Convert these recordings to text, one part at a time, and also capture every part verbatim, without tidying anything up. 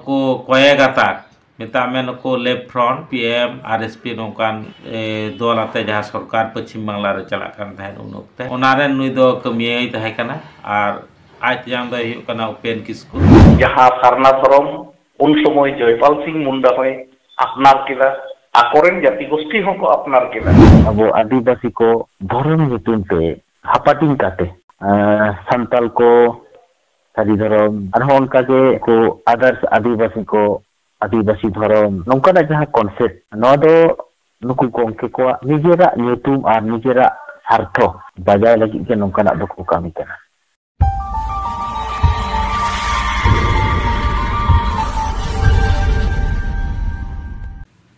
ᱠᱚ ᱠᱚᱭᱮ ᱜᱟᱛᱟᱠ, ᱢᱮᱛᱟᱜ ᱢᱮ ᱱᱩᱠᱩ left front, P M, R S P, ᱱᱚᱝᱠᱟᱱ, ᱮ, ᱫᱚᱞ ᱟᱛᱮ ᱡᱟᱦᱟᱸ ᱥᱚᱨᱠᱟᱨ ᱯᱚᱪᱷᱤᱢ ᱵᱟᱝᱞᱟ ᱨᱮ ᱪᱟᱞᱟᱜ ᱠᱟᱱ ᱛᱟᱦᱮᱸᱫ ᱩᱱ ᱚᱠᱛᱮ, ᱚᱱᱟ ᱨᱮᱱ ᱱᱩᱭ ᱫᱚ ᱠᱟᱹᱢᱤᱭᱟᱹᱭ ᱛᱟᱦᱮᱸ ᱠᱟᱱᱟ᱾ ᱟᱨ ᱟᱡ ᱛᱮᱭᱟᱝ ᱫᱚᱭ ᱦᱩᱭᱩᱜ ᱠᱟᱱᱟ ᱩᱯᱮᱱ ᱠᱤᱥᱠᱩ᱾ ᱡᱟᱦᱟᱸ ᱥᱟᱨᱱᱟ ᱫᱷᱚᱨᱚᱢ ᱩᱱ ᱥᱚᱢᱚᱭ ᱡᱚᱭᱯᱟᱞ ᱥᱤᱝ ᱢᱩᱱᱰᱟ ᱦᱚᱸᱭ ᱟᱯᱱᱟᱨ ᱠᱮᱫᱟ, ᱟᱠᱚᱨᱮᱱ ᱡᱟᱹᱛᱤ ᱜᱳᱥᱴᱤ ᱦᱚᱸᱠᱚ ᱟᱯᱱᱟᱨ ᱠᱮᱫᱟ᱾ ᱟᱵᱚ ᱟᱹᱫᱤᱵᱟᱹᱥᱤ ᱠᱚ ᱫᱷᱚᱨᱚᱢ ᱧᱩᱛᱩᱢ ᱛᱮ ᱦᱟᱯᱟᱴᱤᱧ ᱠᱟᱛᱮ, ᱮᱸ, ᱥᱟᱱᱛᱟᱞ ᱠᱚ ᱥᱟᱹᱨᱤ ᱫᱷᱚᱨᱚᱢ, ᱟᱨᱦᱚᱸ ᱚᱱᱠᱟ ᱜᱮ ᱠᱚ others ᱟᱹᱫᱤᱵᱟᱹᱥᱤ ᱠᱚ ᱟᱹᱫᱤᱵᱟᱹᱥᱤ ᱫᱷᱚᱨᱚᱢ, ᱱᱚᱝᱠᱟᱱᱟᱜ ᱡᱟᱦᱟᱸ concept, ᱱᱚᱣᱟ ᱫᱚ ᱱᱩᱠᱩ ᱜᱚᱢᱠᱮ ᱠᱚᱣᱟᱜ ᱱᱤᱡᱮᱨᱟᱜ ᱧᱩᱛᱩᱢ ᱟᱨ ᱱᱤᱡᱮᱨᱟᱜ ᱥᱟᱨᱛᱷᱚ ᱵᱟᱡᱟᱭ ᱞᱟᱹᱜᱤᱫ ᱜᱮ ᱱᱚᱝᱠᱟᱱᱟᱜ ᱫᱚᱠᱚ ᱠᱟᱹᱢᱤ ᱠᱟᱱᱟ᱾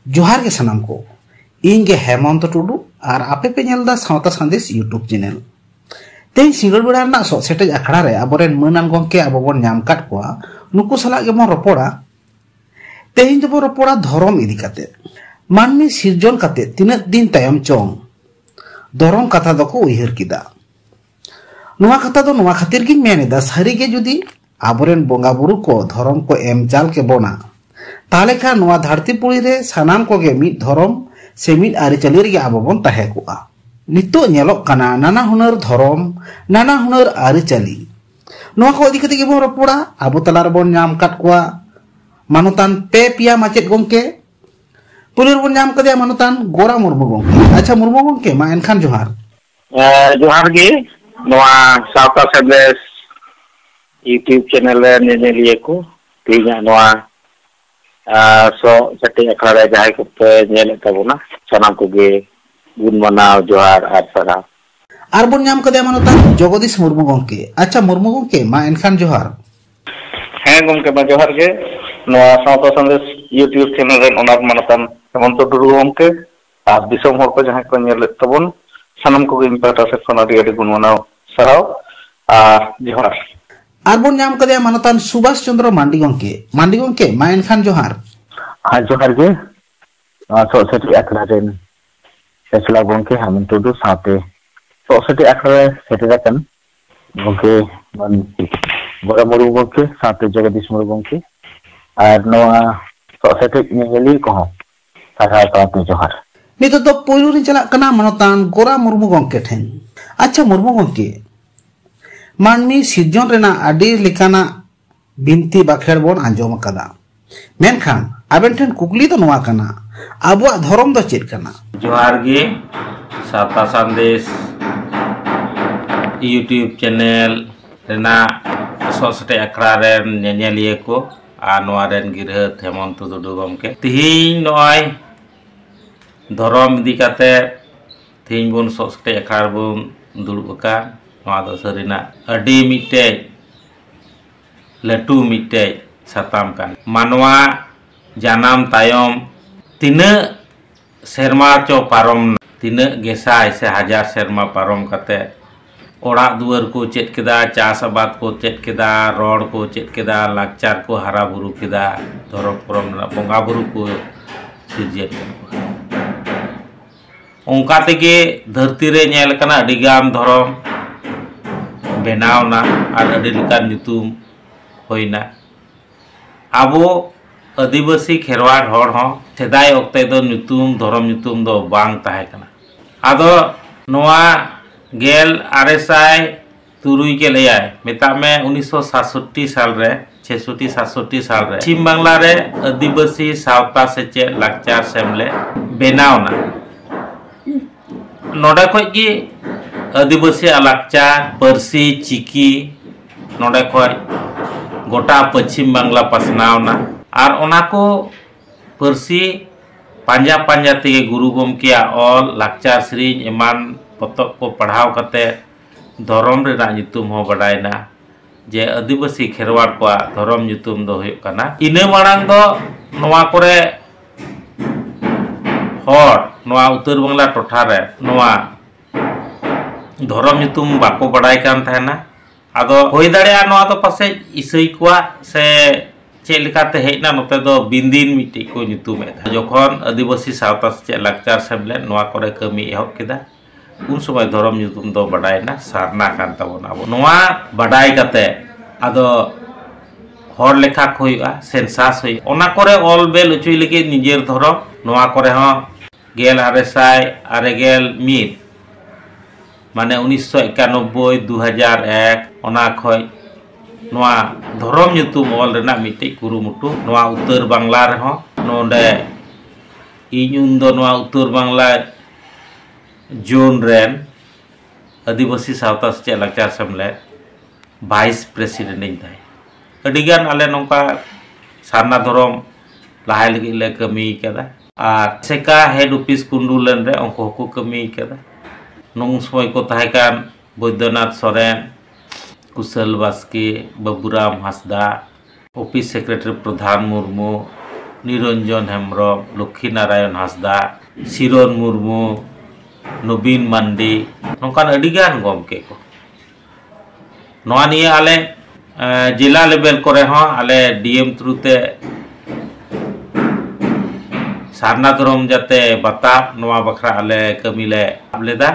ᱡᱚᱦᱟᱨ ᱜᱮ ᱥᱟᱱᱟᱢ ᱠᱚ, ᱤᱧ ᱜᱮ ᱦᱮᱢᱚᱱᱛᱚ ᱴᱩᱰᱩ ᱟᱨ ᱟᱯᱮ ᱯᱮ ᱧᱮᱞ ᱮᱫᱟ ᱥᱟᱶᱛᱟ ᱥᱟᱸᱫᱮᱥ YouTube channel᱾ ᱛᱮᱦᱮᱧ ᱥᱤᱸᱜᱟᱹᱲ ᱵᱮᱲᱟ ᱨᱮᱱᱟᱜ ᱥᱚᱜ ᱥᱮᱴᱮᱡ ᱟᱠᱷᱲᱟ ᱨᱮ ᱟᱵᱚᱨᱮᱱ ᱢᱟᱹᱱᱟᱱ ᱜᱚᱢᱠᱮ ᱟᱵᱚ ᱵᱚᱱ ᱧᱟᱢ ᱟᱠᱟᱫ ᱠᱚᱣᱟ, ᱱᱩᱠᱩ ᱥᱟᱞᱟᱜ ᱜᱮᱵᱚᱱ ᱨᱚᱯᱚᱲᱟ᱾ ᱛᱮᱦᱮᱧ ᱫᱚᱵᱚᱱ ᱨᱚᱯᱚᱲᱟ ᱫᱷᱚᱨᱚᱢ ᱤᱫᱤ ᱠᱟᱛᱮ᱾ ᱢᱟᱹᱱᱢᱤ ᱥᱤᱨᱡᱚᱱ ᱠᱟᱛᱮ ᱛᱤᱱᱟᱹᱜ ᱫᱤᱱ ᱛᱟᱭᱚᱢ ᱪᱚᱝ ᱫᱷᱚᱨᱚᱢ ᱠᱟᱛᱷᱟ ᱫᱚᱠᱚ ᱩᱭᱦᱟᱹᱨ ᱠᱮᱫᱟ᱾ ᱱᱚᱣᱟ ᱠᱟᱛᱷᱟ ᱫᱚ ᱱᱚᱣᱟ ᱠᱷᱟᱹᱛᱤᱨ ᱜᱤᱧ ᱢᱮᱱ ᱮᱫᱟ, ᱥᱟᱹᱨᱤ ᱜᱮ ᱡᱩᱫᱤ ᱟᱵᱚᱨᱮᱱ ᱵᱚᱸᱜᱟ ᱵᱩᱨᱩ ᱠᱚ ᱫᱷᱚᱨᱚᱢ ᱠᱚ ᱮᱢ ᱪᱟᱞ ᱠᱮᱵᱚᱱᱟ, ᱛᱟᱦᱞᱮ ᱠᱷᱟᱱ ᱱᱚᱣᱟ ᱫᱷᱟᱹᱨᱛᱤ ᱯᱩᱨᱤ ᱨᱮ ᱥᱟᱱᱟᱢ ᱠᱚᱜᱮ ᱢᱤᱫ ᱫᱷᱚᱨᱚᱢ ᱥᱮ ᱢᱤᱫ ᱟᱹᱨᱤᱪᱟᱹᱞᱤ ᱨᱮᱜᱮ ᱟᱵᱚ ᱵᱚᱱ ᱛᱟᱦᱮᱸ ᱠᱚᱜᱼᱟ᱾ ᱱᱤᱛᱚᱜ ᱧᱮᱞᱚᱜ ᱠᱟᱱᱟ ᱱᱟᱱᱟ ᱦᱩᱱᱟᱹᱨ ᱫᱷᱚᱨᱚᱢ, ᱱᱟᱱᱟ ᱦᱩᱱᱟᱹᱨ ᱟᱹᱨᱤᱪᱟᱹᱞᱤ, ᱱᱚᱣᱟ ᱠᱚ ᱤᱫᱤ ᱠᱟᱛᱮ ᱜᱮᱵᱚᱱ ᱨᱚᱯᱚᱲᱟ᱾ ᱟᱵᱚ ᱛᱟᱞᱟ ᱨᱮᱵᱚᱱ ᱧᱟᱢ ᱟᱠᱟᱫ ᱠᱚᱣᱟ ᱢᱟᱱᱚᱛᱟᱱ ᱯᱮ ᱯᱮᱭᱟ ᱢᱟᱪᱮᱫ ᱜᱚᱢᱠᱮ᱾ ᱯᱩᱭᱞᱩ ᱨᱮᱵᱚᱱ ᱧᱟᱢ ᱠᱟᱫᱮᱭᱟ ᱢᱟᱱᱚᱛᱟᱱ ᱜᱳᱨᱟ ᱢᱩᱨᱢᱩ ᱜᱚᱢᱠᱮ᱾ ᱟᱪᱪᱷᱟ ᱢᱩᱨᱢᱩ ᱜᱚᱢᱠᱮ, ᱢᱟ ᱮᱱᱠᱷᱟᱱ ᱡᱚᱦᱟᱨ᱾ ᱮ, ᱡᱚᱦᱟᱨ ᱜᱮ᱾ ᱱᱚᱣᱟ ᱥᱟᱶᱛᱟ ᱥᱟᱸᱫᱮᱥ YouTube channel ᱨᱮ ᱧᱮᱧᱮᱞᱤᱭᱟᱹ ᱠᱚ, ᱛᱮᱦᱮᱧᱟᱜ ᱱᱚᱣᱟ, ᱟ, ᱥᱚᱜ ᱥᱮᱴᱮᱡ ᱟᱠᱷᱲᱟ ᱨᱮ ᱡᱟᱦᱟᱸᱭ ᱠᱚᱯᱮ ᱧᱮᱞᱮᱫ ᱛᱟᱵᱚᱱᱟ, ᱥᱟᱱᱟᱢ ᱠᱚᱜᱮ ᱜᱩᱱ ᱢᱟᱱᱟᱣ, ᱡᱚᱦᱟᱨ ᱟᱨ ᱥᱟᱨᱦᱟᱣ᱾ ᱟᱨ ᱵᱚᱱ ᱧᱟᱢ ᱠᱟᱫᱮᱭᱟ ᱢᱟᱱᱚᱛᱟᱱ ᱡᱚᱜᱚᱫᱤᱥ ᱢᱩᱨᱢᱩ ᱜᱚᱢᱠᱮ᱾ ᱟᱪᱪᱷᱟ ᱢᱩᱨᱢᱩ ᱜᱚᱢᱠᱮ, ᱢᱟ ᱮᱱᱠᱷᱟᱱ ᱡᱚᱦᱟᱨ᱾ ᱦᱮᱸ ᱜᱚᱢᱠᱮ, ᱢᱟ ᱡᱚᱦᱟᱨ ᱜᱮ᱾ ᱱᱚᱣᱟ ᱥᱟᱶᱛᱟ ᱥᱟᱸᱫᱮᱥ YouTube channel ᱨᱮᱱ ᱚᱱᱟᱨ ᱢᱟᱱᱚᱛᱟᱱ ᱦᱮᱢᱚᱱᱛᱚ ᱴᱩᱰᱩ ᱜᱚᱢᱠᱮ ᱟᱨ ᱫᱤᱥᱚᱢ ᱦᱚᱲ ᱠᱚ ᱡᱟᱦᱟᱸᱭ ᱠᱚ ᱧᱮᱞᱮᱫ ᱛᱟᱵᱚᱱ, ᱥᱟᱱᱟᱢ ᱠᱚᱜᱮ ᱤᱧ ᱯᱟᱦᱴᱟ ᱥᱮᱫ ᱠᱷᱚᱱ ᱟᱹᱰᱤ ᱟᱹᱰᱤ ᱜᱩᱱ ᱢᱟᱱᱟᱣ ᱥᱟᱨᱦᱟᱣ ᱟᱨ ᱡᱚᱦᱟᱨ᱾ ᱟᱨ ᱵᱚᱱ ᱧᱟᱢ ᱠᱟᱫᱮᱭᱟ ᱢᱟᱱᱚᱛᱟᱱ ᱥᱩᱵᱷᱟᱥ ᱪᱚᱸᱫᱽᱨᱚ ᱢᱟᱱᱰᱤ ᱜᱚᱢᱠᱮ᱾ ᱢᱟᱱᱰᱤ ᱜᱚᱢᱠᱮ, ᱢᱟ ᱮᱱᱠᱷᱟᱱ ᱡᱚᱦᱟᱨ᱾ ᱦᱮᱸ, ᱡᱚᱦᱟᱨ ᱜᱮ᱾ ᱱᱚᱣᱟ ᱥᱚᱜ ᱥᱮᱴᱮᱡ ᱟᱠᱷᱲᱟ ᱨᱮᱱ ᱪᱟᱪᱞᱟᱣ ᱜᱚᱢᱠᱮ ᱦᱮᱢᱚᱱᱛᱚ ᱴᱩᱰᱩ ᱥᱟᱶᱛᱮ ᱥᱚᱜ ᱥᱮᱴᱮᱡ ᱟᱠᱷᱲᱟ ᱨᱮ ᱥᱮᱴᱮᱨ ᱟᱠᱟᱱ ᱜᱚᱢᱠᱮ ᱢᱟᱱ ᱜᱳᱨᱟ ᱢᱩᱨᱢᱩ ᱜᱚᱢᱠᱮ ᱥᱟᱶᱛᱮ ᱡᱚᱜᱚᱫᱤᱥ ᱢᱩᱨᱢᱩ ᱜᱚᱢᱠᱮ, ᱟᱨ ᱱᱚᱣᱟ ᱥᱚᱜ ᱥᱮᱴᱮᱡ ᱧᱮᱧᱮᱞᱤᱭᱟᱹ ᱠᱚᱦᱚᱸ ᱥᱟᱨᱦᱟᱣ ᱥᱟᱶᱛᱮ ᱡᱚᱦᱟᱨ᱾ ᱱᱤᱛᱚᱜ ᱫᱚ ᱯᱳᱭᱞᱳ ᱨᱤᱧ ᱪᱟᱞᱟᱜ ᱠᱟᱱᱟ ᱢᱟᱱᱚᱛᱟᱱ ᱜᱳᱨᱟ ᱢᱩᱨᱢᱩ ᱜᱚᱢᱠᱮ ᱴᱷᱮᱱ᱾ ᱟᱪᱪᱷᱟ ᱢᱩᱨᱢᱩ ᱜᱚᱢᱠᱮ, ᱢᱟᱹᱱᱢᱤ ᱥᱤᱨᱡᱚᱱ ᱨᱮᱱᱟᱜ ᱟᱹᱰᱤ ᱞᱮᱠᱟᱱᱟᱜ ᱵᱤᱱᱛᱤ ᱵᱟᱠᱷᱮᱲ ᱵᱚᱱ ᱟᱸᱡᱚᱢ ᱟᱠᱟᱫᱟ, ᱢᱮᱱᱠᱷᱟᱱ ᱟᱵᱮᱱ ᱴᱷᱮᱱ ᱠᱩᱠᱞᱤ ᱫᱚ ᱱᱚᱣᱟ ᱠᱟᱱᱟ, ᱟᱵᱚᱣᱟᱜ ᱫᱷᱚᱨᱚᱢ ᱫᱚ ᱪᱮᱫ ᱠᱟᱱᱟ? ᱡᱚᱦᱟᱨ ᱜᱮ, ᱥᱟᱶᱛᱟ ᱥᱟᱸᱫᱮᱥ YouTube ᱪᱮᱱᱮᱞ ᱨᱮᱱᱟᱜ ᱥᱚᱜ ᱥᱮᱴᱮᱡ ᱟᱠᱷᱲᱟ ᱨᱮᱱ ᱧᱮᱧᱮᱞᱤᱭᱟᱹ ᱠᱚ ᱟᱨ ᱱᱚᱣᱟ ᱨᱮᱱ ᱜᱤᱨᱦᱟᱹᱛ ᱦᱮᱢᱚᱱᱛᱚ ᱴᱩᱰᱩ ᱜᱚᱢᱠᱮ᱾ ᱛᱤᱦᱤᱧ ᱱᱚᱜᱼᱚᱭ ᱫᱷᱚᱨᱚᱢ ᱤᱫᱤ ᱠᱟᱛᱮ ᱛᱤᱦᱤᱧ ᱵᱚᱱ ᱥᱚᱜ ᱥᱮᱴᱮᱡ ᱟᱠᱷᱲᱟ ᱨᱮᱵᱚᱱ ᱫᱩᱲᱩᱵ ᱟᱠᱟᱱ, ᱱᱚᱣᱟ ᱫᱚ ᱥᱟᱹᱨᱤᱱᱟᱜ ᱟᱹᱰᱤ ᱢᱤᱫᱴᱮᱡ ᱞᱟᱹᱴᱩ ᱢᱤᱫᱴᱮᱡ ᱥᱟᱛᱟᱢ ᱠᱟᱱᱟ᱾ ᱢᱟᱱᱣᱟ ᱡᱟᱱᱟᱢ ᱛᱟᱭᱚᱢ ᱛᱤᱱᱟᱹᱜ ᱥᱮᱨᱢᱟ ᱪᱚ ᱯᱟᱨᱚᱢ, ᱛᱤᱱᱟᱹᱜ ᱜᱮᱥᱟᱭ ᱥᱮ ᱦᱟᱡᱟᱨ ᱥᱮᱨᱢᱟ ᱯᱟᱨᱚᱢ ᱠᱟᱛᱮ ᱚᱲᱟᱜ ᱫᱩᱣᱟᱹᱨ ᱠᱚ ᱪᱮᱫ ᱠᱮᱫᱟ, ᱪᱟᱥ ᱟᱵᱟᱫ ᱠᱚ ᱪᱮᱫ ᱠᱮᱫᱟ, ᱨᱚᱲ ᱠᱚ ᱪᱮᱫ ᱠᱮᱫᱟ, ᱞᱟᱠᱪᱟᱨ ᱠᱚ ᱦᱟᱨᱟ ᱵᱩᱨᱩ ᱠᱮᱫᱟ, ᱫᱷᱚᱨᱚᱢ ᱠᱚᱨᱚᱢ ᱨᱮᱱᱟᱜ ᱵᱚᱸᱜᱟ ᱵᱩᱨᱩ ᱠᱚ ᱥᱤᱨᱡᱟᱹᱣ ᱠᱮᱫ ᱠᱚᱣᱟ᱾ ᱚᱱᱠᱟ ᱛᱮᱜᱮ ᱫᱷᱟᱹᱨᱛᱤ ᱨᱮ ᱧᱮᱞ ᱟᱠᱟᱱᱟ ᱟᱹᱰᱤᱜᱟᱱ ᱫᱷᱚᱨᱚᱢ ᱵᱮᱱᱟᱣ ᱮᱱᱟ ᱟᱨ ᱟᱹᱰᱤ ᱞᱮᱠᱟᱱ ᱧᱩᱛᱩᱢ ᱦᱩᱭᱱᱟ᱾ ᱟᱵᱚ ᱟᱹᱫᱤᱵᱟᱹᱥᱤ ᱠᱷᱮᱨᱣᱟᱲ ᱦᱚᱲ ᱦᱚᱸ ᱥᱮᱫᱟᱭ ᱚᱠᱛᱮ ᱫᱚ ᱧᱩᱛᱩᱢ, ᱫᱷᱚᱨᱚᱢ ᱧᱩᱛᱩᱢ ᱫᱚ ᱵᱟᱝ ᱛᱟᱦᱮᱸ ᱠᱟᱱᱟ᱾ ᱟᱫᱚ ᱱᱚᱣᱟ ᱜᱮᱞ ᱟᱨᱮ ᱥᱟᱭ ᱛᱩᱨᱩᱭ ᱜᱮᱞ ᱮᱭᱟᱭ, ᱢᱮᱛᱟᱜ ᱢᱮ ᱩᱱᱤᱥᱥᱚ ᱥᱟᱛᱥᱚᱴᱴᱤ ᱥᱟᱞ ᱨᱮ, ᱪᱷᱮᱥᱚᱴᱴᱤ ᱥᱟᱛᱥᱚᱴᱴᱤ ᱥᱟᱞ ᱨᱮ ᱯᱚᱪᱷᱤᱢ ᱵᱟᱝᱞᱟ ᱨᱮ ᱟᱹᱫᱤᱵᱟᱹᱥᱤ ᱥᱟᱶᱛᱟ ᱥᱮᱪᱮᱫ ᱞᱟᱠᱪᱟᱨ ᱥᱮᱢᱞᱮᱫ ᱵᱮᱱᱟᱣ ᱮᱱᱟ᱾ ᱱᱚᱰᱮ ᱠᱷᱚᱡ ᱜᱮ ᱟᱹᱫᱤᱵᱟᱹᱥᱤᱭᱟᱜ ᱞᱟᱠᱪᱟᱨ, ᱯᱟᱹᱨᱥᱤ, ᱪᱤᱠᱤ ᱱᱚᱰᱮ ᱠᱷᱚᱡ ᱜᱚᱴᱟ ᱯᱚᱪᱷᱤᱢ ᱵᱟᱝᱞᱟ ᱯᱟᱥᱱᱟᱣ ᱮᱱᱟ᱾ ᱟᱨ ᱚᱱᱟ ᱠᱚ ᱯᱟᱹᱨᱥᱤ ᱯᱟᱸᱡᱟ ᱯᱟᱸᱡᱟ ᱛᱮᱜᱮ ᱜᱩᱨᱩ ᱜᱚᱢᱠᱮᱭᱟᱜ ᱚᱞ, ᱞᱟᱠᱪᱟᱨ ᱥᱮᱨᱮᱧ ᱮᱢᱟᱱ ᱯᱚᱛᱚᱵ ᱠᱚ ᱯᱟᱲᱦᱟᱣ ᱠᱟᱛᱮ ᱫᱷᱚᱨᱚᱢ ᱨᱮᱱᱟᱜ ᱧᱩᱛᱩᱢ ᱦᱚᱸ ᱵᱟᱰᱟᱭᱮᱱᱟ ᱡᱮ ᱟᱹᱫᱤᱵᱟᱹᱥᱤ ᱠᱷᱮᱨᱣᱟᱲ ᱠᱚᱣᱟᱜ ᱫᱷᱚᱨᱚᱢ ᱧᱩᱛᱩᱢ ᱫᱚ ᱦᱩᱭᱩᱜ ᱠᱟᱱᱟ᱾ ᱤᱱᱟᱹ ᱢᱟᱲᱟᱝ ᱫᱚ ᱱᱚᱣᱟ ᱠᱚᱨᱮ ᱦᱚᱲ, ᱱᱚᱣᱟ ᱩᱛᱛᱚᱨ ᱵᱟᱝᱞᱟ ᱴᱚᱴᱷᱟ ᱨᱮ ᱱᱚᱣᱟ ᱫᱷᱚᱨᱚᱢ ᱧᱩᱛᱩᱢ ᱵᱟᱠᱚ ᱵᱟᱰᱟᱭ ᱠᱟᱱ ᱛᱟᱦᱮᱱᱟ᱾ ᱟᱫᱚ ᱦᱩᱭ ᱫᱟᱲᱮᱭᱟᱜᱼᱟ ᱱᱚᱣᱟ ᱫᱚ ᱯᱟᱥᱮᱡ ᱤᱥᱟᱹᱭ ᱠᱚᱣᱟᱜ ᱥᱮ ᱪᱮᱫ ᱞᱮᱠᱟᱛᱮ ᱦᱮᱡ ᱮᱱᱟ, ᱱᱚᱛᱮ ᱫᱚ ᱵᱤᱱᱫᱤᱱ ᱢᱤᱫᱴᱤᱡ ᱠᱚ ᱧᱩᱛᱩᱢᱮᱫ ᱛᱟᱦᱮᱸᱫ᱾ ᱡᱚᱠᱷᱚᱱ ᱟᱹᱫᱤᱵᱟᱹᱥᱤ ᱥᱟᱶᱛᱟ ᱥᱮᱪᱮᱫ ᱞᱟᱠᱪᱟᱨ ᱥᱮᱢᱞᱮᱫ ᱱᱚᱣᱟ ᱠᱚᱨᱮ ᱠᱟᱹᱢᱤ ᱮᱦᱚᱵ ᱠᱮᱫᱟ, ᱩᱱ ᱥᱚᱢᱚᱭ ᱫᱷᱚᱨᱚᱢ ᱧᱩᱛᱩᱢ ᱫᱚ ᱵᱟᱰᱟᱭᱮᱱᱟ ᱥᱟᱨᱱᱟ ᱠᱟᱱ ᱛᱟᱵᱚᱱᱟ᱾ ᱟᱵᱚ ᱱᱚᱣᱟ ᱵᱟᱰᱟᱭ ᱠᱟᱛᱮ ᱟᱫᱚ ᱦᱚᱲ ᱞᱮᱠᱷᱟ ᱠᱚ ᱦᱩᱭᱩᱜᱼᱟ, ᱥᱮᱱᱥᱟᱥ ᱦᱩᱭᱩᱜᱼᱟ, ᱚᱱᱟ ᱠᱚᱨᱮ ᱚᱞ ᱵᱮᱞ ᱦᱚᱪᱚᱭ ᱞᱟᱹᱜᱤᱫ ᱱᱤᱡᱮᱨ ᱫᱷᱚᱨᱚᱢ, ᱱᱚᱣᱟ ᱠᱚᱨᱮ ᱦᱚᱸ ᱜᱮᱞ ᱟᱨᱮ ᱥᱟᱭ ᱟᱨᱮ ᱜᱮᱞ ᱢᱤᱫ, ᱢᱟᱱᱮ ᱩᱱᱤᱥᱥᱚ ᱮᱠᱟᱱᱚᱵᱵᱳᱭ, ᱫᱩ ᱦᱟᱡᱟᱨ ᱮᱠ, ᱚᱱᱟ ᱠᱷᱚᱡ ᱱᱚᱣᱟ ᱫᱷᱚᱨᱚᱢ ᱧᱩᱛᱩᱢ ᱚᱞ ᱨᱮᱱᱟᱜ ᱢᱤᱫᱴᱮᱡ ᱠᱩᱨᱩᱢᱩᱴᱩ᱾ ᱱᱚᱣᱟ ᱩᱛᱛᱚᱨ ᱵᱟᱝᱞᱟ ᱨᱮᱦᱚᱸ, ᱱᱚᱰᱮ ᱤᱧ ᱩᱱᱫᱚ ᱱᱚᱣᱟ ᱩᱛᱛᱚᱨ ᱵᱟᱝᱞᱟ ᱡᱳᱱ ᱨᱮᱱ ᱟᱹᱫᱤᱵᱟᱹᱥᱤ ᱥᱟᱶᱛᱟ ᱥᱮᱪᱮᱫ ᱞᱟᱠᱪᱟᱨ ᱥᱮᱢᱞᱮᱫ ᱵᱷᱟᱭᱤᱥ ᱯᱨᱮᱥᱤᱰᱮᱱᱴ ᱤᱧ ᱛᱟᱦᱮᱸ᱾ ᱟᱹᱰᱤᱜᱟᱱ ᱟᱞᱮ ᱱᱚᱝᱠᱟ ᱥᱟᱨᱱᱟ ᱫᱷᱚᱨᱚᱢ ᱞᱟᱦᱟᱭ ᱞᱟᱹᱜᱤᱫ ᱞᱮ ᱠᱟᱹᱢᱤ ᱠᱟᱫᱟ᱾ ᱟᱨ ᱥᱮᱠᱟ ᱦᱮᱰ ᱚᱯᱷᱤᱥ ᱠᱩᱱᱰᱩᱞᱮᱱ ᱨᱮ ᱩᱱᱠᱩ ᱦᱚᱸᱠᱚ ᱠᱟᱹᱢᱤ ᱠᱟᱫᱟ᱾ ᱱᱩᱱ ᱥᱚᱢᱚᱭ ᱠᱚ ᱛᱟᱦᱮᱸ ᱠᱟᱱ ᱵᱳᱭᱫᱚᱱᱟᱛᱷ ᱥᱚᱨᱮᱱ, ᱠᱩᱥᱟᱹᱞ ᱵᱟᱥᱠᱮ, ᱵᱟᱹᱵᱩᱨᱟᱢ ᱦᱟᱸᱥᱫᱟ, ᱚᱯᱷᱤᱥ ᱥᱮᱠᱨᱮᱴᱟᱨᱤ ᱯᱨᱚᱫᱷᱟᱱ ᱢᱩᱨᱢᱩ, ᱱᱤᱨᱚᱧᱡᱚᱱ ᱦᱮᱢᱵᱨᱚᱢ, ᱞᱚᱠᱠᱷᱤ ᱱᱟᱨᱟᱭᱚᱱ ᱦᱟᱸᱥᱫᱟ, ᱥᱤᱨᱚᱱ ᱢᱩᱨᱢᱩ, ᱱᱚᱵᱤᱱ ᱢᱟᱱᱰᱤ, ᱱᱚᱝᱠᱟᱱ ᱟᱹᱰᱤᱜᱟᱱ ᱜᱚᱢᱠᱮ ᱠᱚ᱾ ᱱᱚᱣᱟ ᱱᱤᱭᱮ ᱟᱞᱮ, ᱮ, ᱡᱮᱞᱟ ᱞᱮᱵᱮᱞ ᱠᱚᱨᱮ ᱦᱚᱸ ᱟᱞᱮ ᱰᱤ ᱮᱢ ᱛᱷᱨᱩ ᱛᱮ ᱥᱟᱨᱱᱟ ᱫᱷᱚᱨᱚᱢ ᱡᱟᱛᱮ ᱵᱟᱛᱟᱜ, ᱱᱚᱣᱟ ᱵᱟᱠᱷᱨᱟ ᱟᱞᱮ ᱠᱟᱹᱢᱤ ᱞᱮ ᱮᱦᱚᱵ ᱞᱮᱫᱟ᱾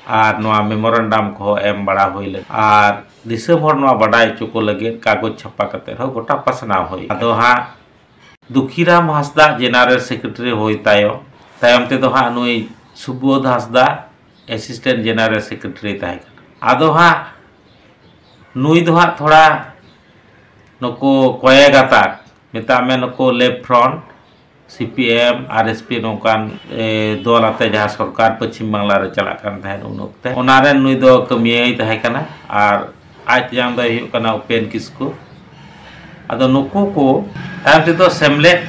ᱟᱨ ᱱᱚᱣᱟ ᱢᱮᱢᱳᱨᱮᱱᱰᱟᱢ ᱠᱚᱦᱚᱸ ᱮᱢ ᱵᱟᱲᱟ ᱦᱩᱭ ᱞᱮᱱᱟ᱾ ᱟᱨ ᱫᱤᱥᱚᱢ ᱦᱚᱲ ᱱᱚᱣᱟ ᱵᱟᱰᱟᱭ ᱦᱚᱪᱚ ᱠᱚ ᱞᱟᱹᱜᱤᱫ ᱠᱟᱜᱚᱡᱽ ᱪᱷᱟᱯᱟ ᱠᱟᱛᱮ ᱦᱚᱸ ᱜᱚᱴᱟ ᱯᱟᱥᱱᱟᱣ ᱦᱩᱭ᱾ ᱟᱫᱚ ᱦᱟᱸᱜ ᱫᱩᱠᱷᱤᱨᱟᱢ ᱦᱟᱸᱥᱫᱟ ᱡᱮᱱᱟᱨᱮᱞ ᱥᱮᱠᱨᱮᱴᱟᱨᱤ ᱦᱩᱭ ᱛᱟᱭᱚᱢ, ᱛᱟᱭᱚᱢ ᱛᱮᱫᱚ ᱦᱟᱸᱜ ᱱᱩᱭ ᱥᱩᱵᱳᱫᱷ ᱦᱟᱸᱥᱫᱟ ᱮᱥᱤᱥᱴᱮᱱᱴ ᱡᱮᱱᱟᱨᱮᱞ ᱥᱮᱠᱨᱮᱴᱟᱨᱤ ᱛᱟᱦᱮᱸ ᱠᱟᱱᱟ᱾ ᱟᱫᱚ ᱦᱟᱸᱜ ᱱᱩᱭ ᱫᱚ ᱦᱟᱸᱜ ᱛᱷᱚᱲᱟ ᱱᱩᱠᱩ ᱠᱚᱭᱮ ᱜᱟᱛᱟᱠ, ᱢᱮᱛᱟᱜ ᱢᱮ ᱱᱩᱠᱩ left front, C P M, R S P, ᱱᱚᱝᱠᱟᱱ, ᱮ, ᱫᱚᱞ ᱟᱛᱮ ᱡᱟᱦᱟᱸ ᱥᱚᱨᱠᱟᱨ ᱯᱚᱪᱷᱤᱢ ᱵᱟᱝᱞᱟ ᱨᱮ ᱪᱟᱞᱟᱜ ᱠᱟᱱ ᱛᱟᱦᱮᱸᱫ ᱩᱱ ᱚᱠᱛᱮ, ᱚᱱᱟ ᱨᱮᱱ ᱱᱩᱭ ᱫᱚ ᱠᱟᱹᱢᱤᱭᱟᱹᱭ ᱛᱟᱦᱮᱸ ᱠᱟᱱᱟ᱾ ᱟᱨ ᱟᱡ ᱛᱮᱭᱟᱝ ᱫᱚᱭ ᱦᱩᱭᱩᱜ ᱠᱟᱱᱟ ᱩᱯᱮᱱ ᱠᱤᱥᱠᱩ᱾ ᱟᱫᱚ ᱱᱩᱠᱩ ᱠᱚ ᱛᱟᱭᱚᱢ ᱛᱮᱫᱚ ᱥᱮᱢᱞᱮᱫ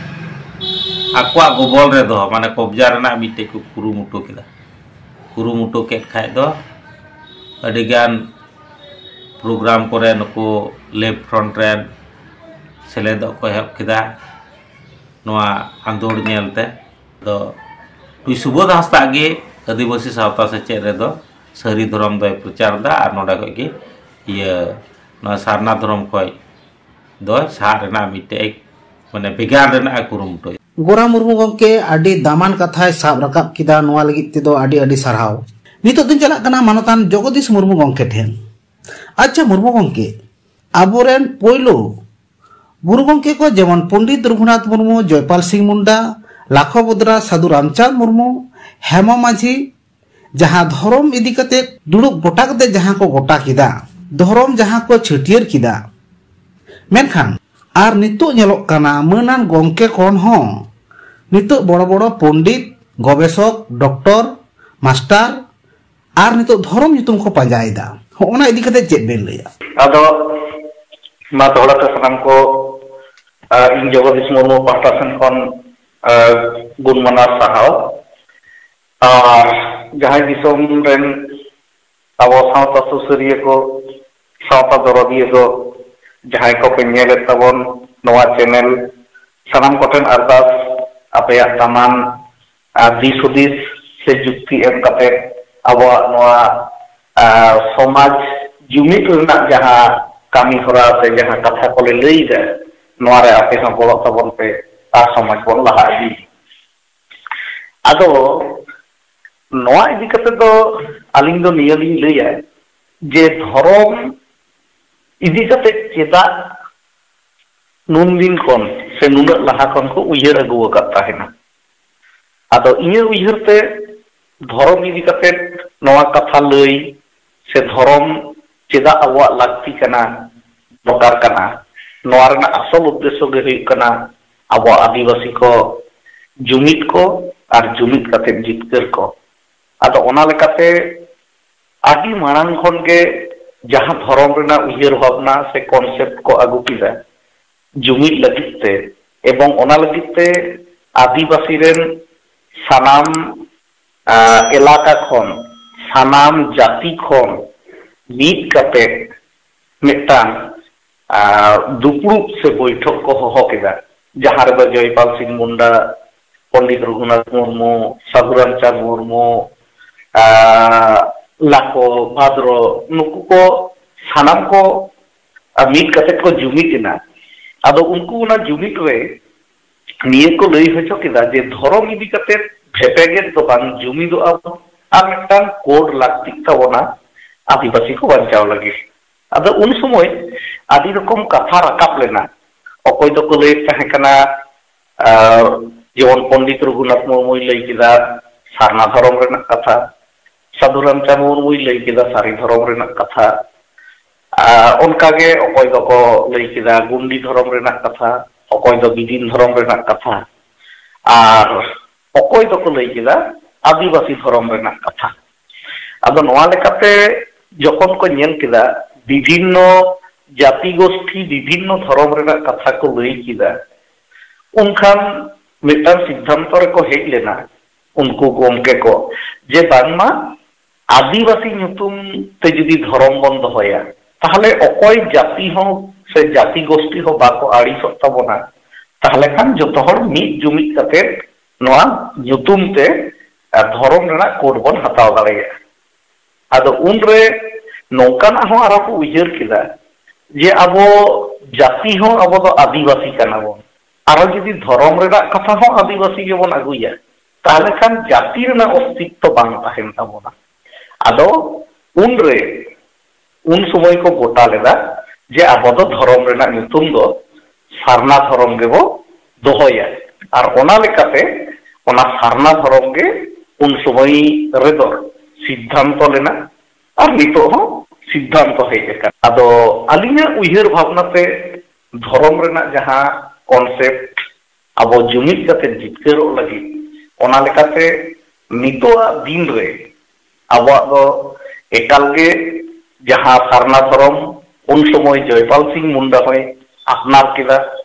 ᱟᱠᱚᱣᱟᱜ ᱜᱚᱵᱚᱞ ᱨᱮ ᱫᱚᱦᱚ, ᱢᱟᱱᱮ ᱠᱚᱵᱽᱡᱟ ᱨᱮᱱᱟᱜ ᱢᱤᱫᱴᱮᱡ ᱠᱚ ᱠᱩᱨᱩᱢᱩᱴᱩ ᱠᱮᱫᱟ᱾ ᱠᱩᱨᱩᱢᱩᱴᱩ ᱠᱮᱫ ᱠᱷᱟᱡ ᱫᱚ ᱟᱹᱰᱤᱜᱟᱱ ᱯᱨᱳᱜᱨᱟᱢ ᱠᱚᱨᱮ ᱱᱩᱠᱩ ᱞᱮᱯᱷᱴ ᱯᱷᱨᱚᱱᱴ ᱨᱮᱱ ᱥᱮᱞᱮᱫᱚᱜ ᱠᱚ ᱮᱦᱚᱵ ᱠᱮᱫᱟ ᱱᱚᱣᱟ ᱟᱸᱫᱳᱲ ᱧᱮᱞᱛᱮ᱾ ᱟᱫᱚ ᱱᱩᱭ ᱥᱩᱵᱳᱫᱷ ᱦᱟᱸᱥᱫᱟ ᱜᱮ ᱟᱹᱫᱤᱵᱟᱹᱥᱤ ᱥᱟᱶᱛᱟ ᱥᱮᱪᱮᱫ ᱨᱮᱫᱚ ᱥᱟᱹᱨᱤ ᱫᱷᱚᱨᱚᱢ ᱫᱚᱭ ᱯᱨᱚᱪᱟᱨ ᱮᱫᱟ ᱟᱨ ᱱᱚᱰᱮ ᱠᱷᱚᱡ ᱜᱮ ᱤᱭᱟᱹ ᱱᱚᱣᱟ ᱥᱟᱨᱱᱟ ᱫᱷᱚᱨᱚᱢ ᱠᱷᱚᱡ ᱫᱚᱭ ᱥᱟᱦᱟᱜ ᱨᱮᱱᱟᱜ ᱢᱤᱫᱴᱮᱡ, ᱢᱟᱱᱮ, ᱵᱷᱮᱜᱟᱨ ᱨᱮᱱᱟᱜ ᱮ ᱠᱩᱨᱩᱢᱩᱴᱩᱭᱟ᱾ ᱜᱳᱨᱟ ᱢᱩᱨᱢᱩ ᱜᱚᱢᱠᱮ ᱟᱹᱰᱤ ᱫᱟᱢᱟᱱ ᱠᱟᱛᱷᱟᱭ ᱥᱟᱵ ᱨᱟᱠᱟᱵ ᱠᱮᱫᱟ, ᱱᱚᱣᱟ ᱞᱟᱹᱜᱤᱫ ᱛᱮᱫᱚ ᱟᱹᱰᱤ ᱟᱹᱰᱤ ᱥᱟᱨᱦᱟᱣ᱾ ᱱᱤᱛᱚᱜ ᱫᱚᱧ ᱪᱟᱞᱟᱜ ᱠᱟᱱᱟ ᱢᱟᱱᱚᱛᱟᱱ ᱡᱚᱜᱚᱫᱤᱥ ᱢᱩᱨᱢᱩ ᱜᱚᱢᱠᱮ ᱴᱷᱮᱱ᱾ ᱟᱪᱪᱷᱟ ᱢᱩᱨᱢᱩ ᱜᱚᱢᱠᱮ, ᱟᱵᱚᱨᱮᱱ ᱯᱳᱭᱞᱳ ᱜᱩᱨᱩ ᱜᱚᱢᱠᱮ ᱠᱚ ᱡᱮᱢᱚᱱ ᱯᱚᱱᱰᱤᱛ ᱨᱚᱜᱷᱩᱱᱟᱛᱷ ᱢᱩᱨᱢᱩ, ᱡᱚᱭᱯᱟᱞ ᱥᱤᱝ ᱢᱩᱱᱰᱟ, ᱞᱟᱠᱷᱚ ᱵᱚᱫᱽᱨᱟ, ᱥᱟᱹᱫᱷᱩ ᱨᱟᱢᱪᱟᱸᱫᱽ ᱢᱩᱨᱢᱩ, ᱦᱮᱢᱚ ᱢᱟᱹᱡᱷᱤ, ᱡᱟᱦᱟᱸ ᱫᱷᱚᱨᱚᱢ ᱤᱫᱤ ᱠᱟᱛᱮ ᱫᱩᱲᱩᱵ ᱜᱚᱴᱟ ᱠᱟᱛᱮ ᱡᱟᱦᱟᱸ ᱠᱚ ᱜᱚᱴᱟ ᱠᱮᱫᱟ, ᱫᱷᱚᱨᱚᱢ ᱡᱟᱦᱟᱸ ᱠᱚ ᱪᱷᱟᱹᱴᱭᱟᱹᱨ ᱠᱮᱫᱟ, ᱢᱮᱱᱠᱷᱟᱱ ᱟᱨ ᱱᱤᱛᱚᱜ ᱧᱮᱞᱚᱜ ᱠᱟᱱᱟ ᱢᱟᱹᱱᱟᱱ ᱜᱚᱢᱠᱮ ᱠᱷᱚᱱ ᱦᱚᱸ ᱱᱤᱛᱚᱜ ᱵᱚᱲᱚ ᱵᱚᱲᱚ ᱯᱚᱱᱰᱤᱛ, ᱜᱚᱵᱮᱥᱚᱠ, ᱰᱚᱠᱴᱚᱨ, ᱢᱟᱥᱴᱟᱨ ᱟᱨ ᱱᱤᱛᱚᱜ ᱫᱷᱚᱨᱚᱢ ᱧᱩᱛᱩᱢ ᱠᱚ ᱯᱟᱸᱡᱟᱭᱮᱫᱟ᱾ ᱦᱚᱸ, ᱚᱱᱟ ᱤᱫᱤ ᱠᱟᱛᱮ ᱪᱮᱫ ᱵᱮᱱ ᱞᱟᱹᱭᱟ? ᱟᱫᱚ ᱢᱟ ᱫᱚᱦᱲᱟ ᱛᱮ ᱥᱟᱱᱟᱢ ᱠᱚ, ᱟᱨ ᱤᱧ ᱡᱚᱜᱚᱫᱤᱥ ᱢᱩᱨᱢᱩ ᱯᱟᱦᱴᱟ ᱥᱮᱱ ᱠᱷᱚᱱ, ᱟᱨ ᱜᱩᱱ ᱢᱟᱱᱟᱣ ᱥᱟᱨᱦᱟᱣ᱾ ᱟᱨ ᱡᱟᱦᱟᱸᱭ ᱫᱤᱥᱚᱢ ᱨᱮᱱ ᱟᱵᱚ ᱥᱟᱶᱛᱟ ᱥᱩᱥᱟᱹᱨᱤᱭᱟᱹ ᱠᱚ, ᱥᱟᱶᱛᱟ ᱫᱚᱨᱚᱫᱤᱭᱟᱹ ᱠᱚ, ᱡᱟᱦᱟᱸᱭ ᱠᱚᱯᱮ ᱧᱮᱞᱮᱫ ᱛᱟᱵᱚᱱ ᱱᱚᱣᱟ ᱪᱮᱱᱮᱞ, ᱥᱟᱱᱟᱢ ᱠᱚᱴᱷᱮᱱ ᱟᱨᱫᱟᱥ, ᱟᱯᱮᱭᱟᱜ ᱫᱟᱢᱟᱱ ᱟᱨ ᱫᱤᱥ ᱦᱩᱫᱤᱥ ᱥᱮ ᱡᱩᱠᱛᱤ ᱮᱢ ᱠᱟᱛᱮ ᱟᱵᱚᱣᱟᱜ ᱱᱚᱣᱟ, ᱟᱨ ᱥᱚᱢᱟᱡᱽ ᱡᱩᱢᱤᱫ ᱨᱮᱱᱟᱜ ᱡᱟᱦᱟᱸ ᱠᱟᱹᱢᱤ ᱦᱚᱨᱟ ᱥᱮ ᱡᱟᱦᱟᱸ ᱠᱟᱛᱷᱟ ᱠᱚᱞᱮ ᱞᱟᱹᱭ ᱮᱫᱟ, ᱱᱚᱣᱟ ᱨᱮ ᱟᱯᱮ ᱦᱚᱸ ᱜᱚᱲᱚ ᱛᱟᱵᱚᱱ ᱯᱮ ᱟᱨ ᱥᱚᱢᱟᱡᱽ ᱵᱚᱱ ᱞᱟᱦᱟ ᱤᱫᱤ᱾ ᱟᱫᱚ ᱱᱚᱣᱟ ᱤᱫᱤ ᱠᱟᱛᱮ ᱫᱚ ᱟᱹᱞᱤᱧ ᱫᱚ ᱱᱤᱭᱟᱹ ᱞᱤᱧ ᱞᱟᱹᱭᱟ ᱡᱮ ᱫᱷᱚᱨᱚᱢ ᱤᱫᱤ ᱠᱟᱛᱮ ᱪᱮᱫᱟᱜ ᱱᱩᱱ ᱫᱤᱱ ᱠᱷᱚᱱ ᱥᱮ ᱱᱩᱱᱟᱹᱜ ᱞᱟᱦᱟ ᱠᱷᱚᱱ ᱠᱚ ᱩᱭᱦᱟᱹᱨ ᱟᱹᱜᱩ ᱟᱠᱟᱫ ᱛᱟᱦᱮᱱᱟ᱾ ᱟᱫᱚ ᱤᱧᱟᱹᱜ ᱩᱭᱦᱟᱹᱨ ᱛᱮ ᱫᱷᱚᱨᱚᱢ ᱤᱫᱤ ᱠᱟᱛᱮ ᱱᱚᱣᱟ ᱠᱟᱛᱷᱟ ᱞᱟᱹᱭ ᱥᱮ ᱫᱷᱚᱨᱚᱢ ᱪᱮᱫᱟᱜ ᱟᱵᱚᱣᱟᱜ ᱞᱟᱹᱠᱛᱤ ᱠᱟᱱᱟ, ᱫᱚᱨᱠᱟᱨ ᱠᱟᱱᱟ, ᱱᱚᱣᱟ ᱨᱮᱱᱟᱜ ᱟᱥᱚᱞ ᱩᱫᱽᱫᱮᱥᱥᱚ ᱜᱮ ᱦᱩᱭᱩᱜ ᱠᱟᱱᱟ ᱟᱵᱚ ᱟᱹᱫᱤᱵᱟᱹᱥᱤ ᱠᱚ ᱡᱩᱢᱤᱫ ᱠᱚ ᱟᱨ ᱡᱩᱢᱤᱫ ᱠᱟᱛᱮ ᱡᱤᱛᱠᱟᱹᱨ ᱠᱚ᱾ ᱟᱫᱚ ᱚᱱᱟ ᱞᱮᱠᱟᱛᱮ ᱟᱹᱰᱤ ᱢᱟᱲᱟᱝ ᱠᱷᱚᱱ ᱜᱮ ᱡᱟᱦᱟᱸ ᱫᱷᱚᱨᱚᱢ ᱨᱮᱱᱟᱜ ᱩᱭᱦᱟᱹᱨ ᱵᱷᱟᱵᱽᱱᱟ ᱥᱮ ᱠᱚᱱᱥᱮᱯᱴ ᱠᱚ ᱟᱹᱜᱩ ᱠᱮᱫᱟ ᱡᱩᱢᱤᱫ ᱞᱟᱹᱜᱤᱫ ᱛᱮ, ᱮᱵᱚᱝ ᱚᱱᱟ ᱞᱟᱹᱜᱤᱫ ᱛᱮ ᱟᱹᱫᱤᱵᱟᱹᱥᱤ ᱨᱮᱱ ᱥᱟᱱᱟᱢ, ᱟᱸ, ᱮᱞᱟᱠᱟ ᱠᱷᱚᱱ, ᱥᱟᱱᱟᱢ ᱡᱟᱹᱛᱤ ᱠᱷᱚᱱ ᱢᱤᱫ ᱠᱟᱛᱮ ᱢᱤᱫᱴᱟᱝ, ᱟᱸ, ᱫᱩᱯᱲᱩᱵ ᱥᱮ ᱵᱳᱭᱴᱷᱚᱠ ᱠᱚ ᱦᱚᱦᱚ ᱠᱮᱫᱟ, ᱡᱟᱦᱟᱸ ᱨᱮᱫᱚ ᱡᱚᱭᱯᱟᱞ ᱥᱤᱝ ᱢᱩᱱᱰᱟ, ᱯᱚᱱᱰᱤᱛ ᱨᱚᱜᱷᱩᱱᱟᱛᱷ ᱢᱩᱨᱢᱩ, ᱥᱟᱫᱷᱩ ᱨᱟᱢᱪᱟᱸᱫᱽ ᱢᱩᱨᱢᱩ, ᱟᱸ, ᱞᱟᱠᱚ, ᱵᱷᱟᱫᱽᱨᱚ, ᱱᱩᱠᱩ ᱠᱚ ᱥᱟᱱᱟᱢ ᱠᱚ, ᱟᱸ, ᱢᱤᱫ ᱠᱟᱛᱮ ᱠᱚ ᱡᱩᱢᱤᱫ ᱮᱱᱟ᱾ ᱟᱫᱚ ᱩᱱᱠᱩ ᱚᱱᱟ ᱡᱩᱢᱤᱫ ᱨᱮ ᱱᱤᱭᱟᱹ ᱠᱚ ᱞᱟᱹᱭ ᱦᱚᱪᱚ ᱠᱮᱫᱟ ᱡᱮ ᱫᱷᱚᱨᱚᱢ ᱤᱫᱤ ᱠᱟᱛᱮ ᱵᱷᱮᱯᱮᱜᱮᱫ ᱫᱚ ᱵᱟᱝ, ᱡᱩᱢᱤᱫᱚᱜ ᱟᱵᱚᱱ ᱟᱨ ᱢᱤᱫᱴᱟᱝ ᱠᱳᱰ ᱞᱟᱹᱠᱛᱤᱜ ᱛᱟᱵᱚᱱᱟ ᱟᱹᱫᱤᱵᱟᱹᱥᱤ ᱠᱚ ᱵᱟᱧᱪᱟᱣ ᱞᱟᱹᱜᱤᱫ᱾ ᱟᱫᱚ ᱩᱱ ᱥᱚᱢᱚᱭ ᱟᱹᱰᱤ ᱨᱚᱠᱚᱢ ᱠᱟᱛᱷᱟ ᱨᱟᱠᱟᱵ ᱞᱮᱱᱟ᱾ ᱚᱠᱚᱭ ᱫᱚᱠᱚ ᱞᱟᱹᱭᱮᱫ ᱛᱟᱦᱮᱸ ᱠᱟᱱᱟ, ᱟᱨ ᱡᱮᱢᱚᱱ ᱯᱚᱱᱰᱤᱛ ᱨᱚᱜᱷᱩᱱᱟᱛᱷ ᱢᱩᱨᱢᱩᱭ ᱞᱟᱹᱭ ᱠᱮᱫᱟ ᱥᱟᱨᱱᱟ ᱫᱷᱚᱨᱚᱢ ᱨᱮᱱᱟᱜ ᱠᱟᱛᱷᱟ, ᱥᱟᱹᱫᱷᱩ ᱨᱟᱢᱪᱟᱸᱫᱽ ᱢᱩᱨᱢᱩᱭ ᱞᱟᱹᱭ ᱠᱮᱫᱟ ᱥᱟᱹᱨᱤ ᱫᱷᱚᱨᱚᱢ ᱨᱮᱱᱟᱜ ᱠᱟᱛᱷᱟ, ᱟᱨ ᱚᱱᱠᱟᱜᱮ ᱚᱠᱚᱭ ᱫᱚᱠᱚ ᱞᱟᱹᱭ ᱠᱮᱫᱟ ᱜᱩᱱᱰᱤ ᱫᱷᱚᱨᱚᱢ ᱨᱮᱱᱟᱜ ᱠᱟᱛᱷᱟ, ᱚᱠᱚᱭ ᱫᱚ ᱵᱤᱫᱤᱱ ᱫᱷᱚᱨᱚᱢ ᱨᱮᱱᱟᱜ ᱠᱟᱛᱷᱟ, ᱟᱨ ᱚᱠᱚᱭ ᱫᱚᱠᱚ ᱞᱟᱹᱭ ᱠᱮᱫᱟ ᱟᱹᱫᱤᱵᱟᱹᱥᱤ ᱫᱷᱚᱨᱚᱢ ᱨᱮᱱᱟᱜ ᱠᱟᱛᱷᱟ᱾ ᱟᱫᱚ ᱱᱚᱣᱟ ᱞᱮᱠᱟᱛᱮ ᱡᱚᱠᱷᱚᱱ ᱠᱚ ᱧᱮᱞ ᱠᱮᱫᱟ ᱵᱤᱵᱷᱤᱱᱱᱚ ᱡᱟᱹᱛᱤ ᱜᱳᱥᱴᱷᱤ ᱵᱤᱵᱷᱤᱱᱱᱚ ᱫᱷᱚᱨᱚᱢ ᱨᱮᱱᱟᱜ ᱠᱟᱛᱷᱟ ᱠᱚ ᱞᱟᱹᱭ ᱠᱮᱫᱟ, ᱩᱱᱠᱷᱟᱱ ᱢᱤᱫᱴᱟᱝ ᱥᱤᱫᱽᱫᱷᱟᱱᱛᱚ ᱨᱮᱠᱚ ᱦᱮᱡ ᱞᱮᱱᱟ ᱩᱱᱠᱩ ᱜᱚᱢᱠᱮ ᱠᱚ, ᱡᱮ ᱵᱟᱝᱢᱟ ᱟᱹᱫᱤᱵᱟᱹᱥᱤ ᱧᱩᱛᱩᱢ ᱛᱮ ᱡᱩᱫᱤ ᱫᱷᱚᱨᱚᱢ ᱵᱚᱱ ᱫᱚᱦᱚᱭᱟ, ᱛᱟᱦᱚᱞᱮ ᱚᱠᱚᱭ ᱡᱟᱹᱛᱤ ᱦᱚᱸ ᱥᱮ ᱡᱟᱹᱛᱤ ᱜᱳᱥᱴᱷᱤ ᱦᱚᱸ ᱵᱟᱠᱚ ᱟᱹᱲᱤᱥᱚᱜ ᱛᱟᱵᱚᱱᱟ᱾ ᱛᱟᱦᱚᱞᱮ ᱠᱷᱟᱱ ᱡᱚᱛᱚ ᱦᱚᱲ ᱢᱤᱫ ᱡᱩᱢᱤᱫ ᱠᱟᱛᱮ ᱱᱚᱣᱟ ᱧᱩᱛᱩᱢ ᱛᱮ ᱫᱷᱚᱨᱚᱢ ᱨᱮᱱᱟᱜ ᱠᱳᱰ ᱵᱚᱱ ᱦᱟᱛᱟᱣ ᱫᱟᱲᱮᱭᱟᱜᱼᱟ᱾ ᱟᱫᱚ ᱩᱱᱨᱮ ᱱᱚᱝᱠᱟᱱᱟᱜ ᱦᱚᱸ ᱟᱨᱚ ᱠᱚ ᱩᱭᱦᱟᱹᱨ ᱠᱮᱫᱟ ᱡᱮ ᱟᱵᱚ ᱡᱟᱹᱛᱤ ᱦᱚᱸ ᱟᱵᱚ ᱫᱚ ᱟᱹᱫᱤᱵᱟᱹᱥᱤ ᱠᱟᱱᱟ ᱵᱚᱱ, ᱟᱨᱚ ᱡᱩᱫᱤ ᱫᱷᱚᱨᱚᱢ ᱨᱮᱱᱟᱜ ᱠᱟᱛᱷᱟ ᱦᱚᱸ ᱟᱹᱫᱤᱵᱟᱹᱥᱤ ᱜᱮᱵᱚᱱ ᱟᱹᱜᱩᱭᱟ, ᱛᱟᱦᱚᱞᱮ ᱠᱷᱟᱱ ᱡᱟᱹᱛᱤ ᱨᱮᱱᱟᱜ ᱚᱥᱛᱤᱛᱛᱚ ᱵᱟᱝ ᱛᱟᱦᱮᱱ ᱛᱟᱵᱚᱱᱟ᱾ ᱟᱫᱚ ᱩᱱᱨᱮ, ᱩᱱ ᱥᱚᱢᱚᱭ ᱠᱚ ᱜᱚᱴᱟ ᱞᱮᱫᱟ ᱡᱮ ᱟᱵᱚ ᱫᱚ ᱫᱷᱚᱨᱚᱢ ᱨᱮᱱᱟᱜ ᱧᱩᱛᱩᱢ ᱫᱚ ᱥᱟᱨᱱᱟ ᱫᱷᱚᱨᱚᱢ ᱜᱮᱵᱚ ᱫᱚᱦᱚᱭᱟ, ᱟᱨ ᱚᱱᱟ ᱞᱮᱠᱟᱛᱮ ᱚᱱᱟ ᱥᱟᱨᱱᱟ ᱫᱷᱚᱨᱚᱢ ᱜᱮ ᱩᱱ ᱥᱚᱢᱚᱭ ᱨᱮᱫᱚ ᱥᱤᱫᱽᱫᱷᱟᱱᱛᱚ ᱞᱮᱱᱟ, ᱟᱨ ᱱᱤᱛᱚᱜ ᱦᱚᱸ ᱥᱤᱫᱽᱫᱷᱟᱱᱛᱚ ᱦᱮᱡ ᱟᱠᱟᱱᱟ᱾ ᱟᱫᱚ ᱟᱹᱞᱤᱧᱟᱜ ᱩᱭᱦᱟᱹᱨ ᱵᱷᱟᱵᱽᱱᱟ ᱛᱮ ᱫᱷᱚᱨᱚᱢ ᱨᱮᱱᱟᱜ ᱡᱟᱦᱟᱸ ᱠᱚᱱᱥᱮᱯᱴ ᱟᱵᱚ ᱡᱩᱢᱤᱫ ᱠᱟᱛᱮ ᱡᱤᱛᱠᱟᱹᱨᱚᱜ ᱞᱟᱹᱜᱤᱫ, ᱚᱱᱟ ᱞᱮᱠᱟᱛᱮ ᱱᱤᱛᱚᱜᱟᱜ ᱫᱤᱱ ᱨᱮ ᱟᱵᱚᱣᱟᱜ ᱫᱚ ᱮᱠᱟᱞ ᱜᱮ ᱡᱟᱦᱟᱸ ᱥᱟᱨᱱᱟ ᱫᱷᱚᱨᱚᱢ ᱩᱱ ᱥᱚᱢᱚᱭ ᱡᱚᱭᱯᱟᱞ ᱥᱤᱝ ᱢᱩᱱᱰᱟ ᱦᱚᱸᱭ ᱟᱯᱱᱟᱨ ᱠᱮᱫᱟ,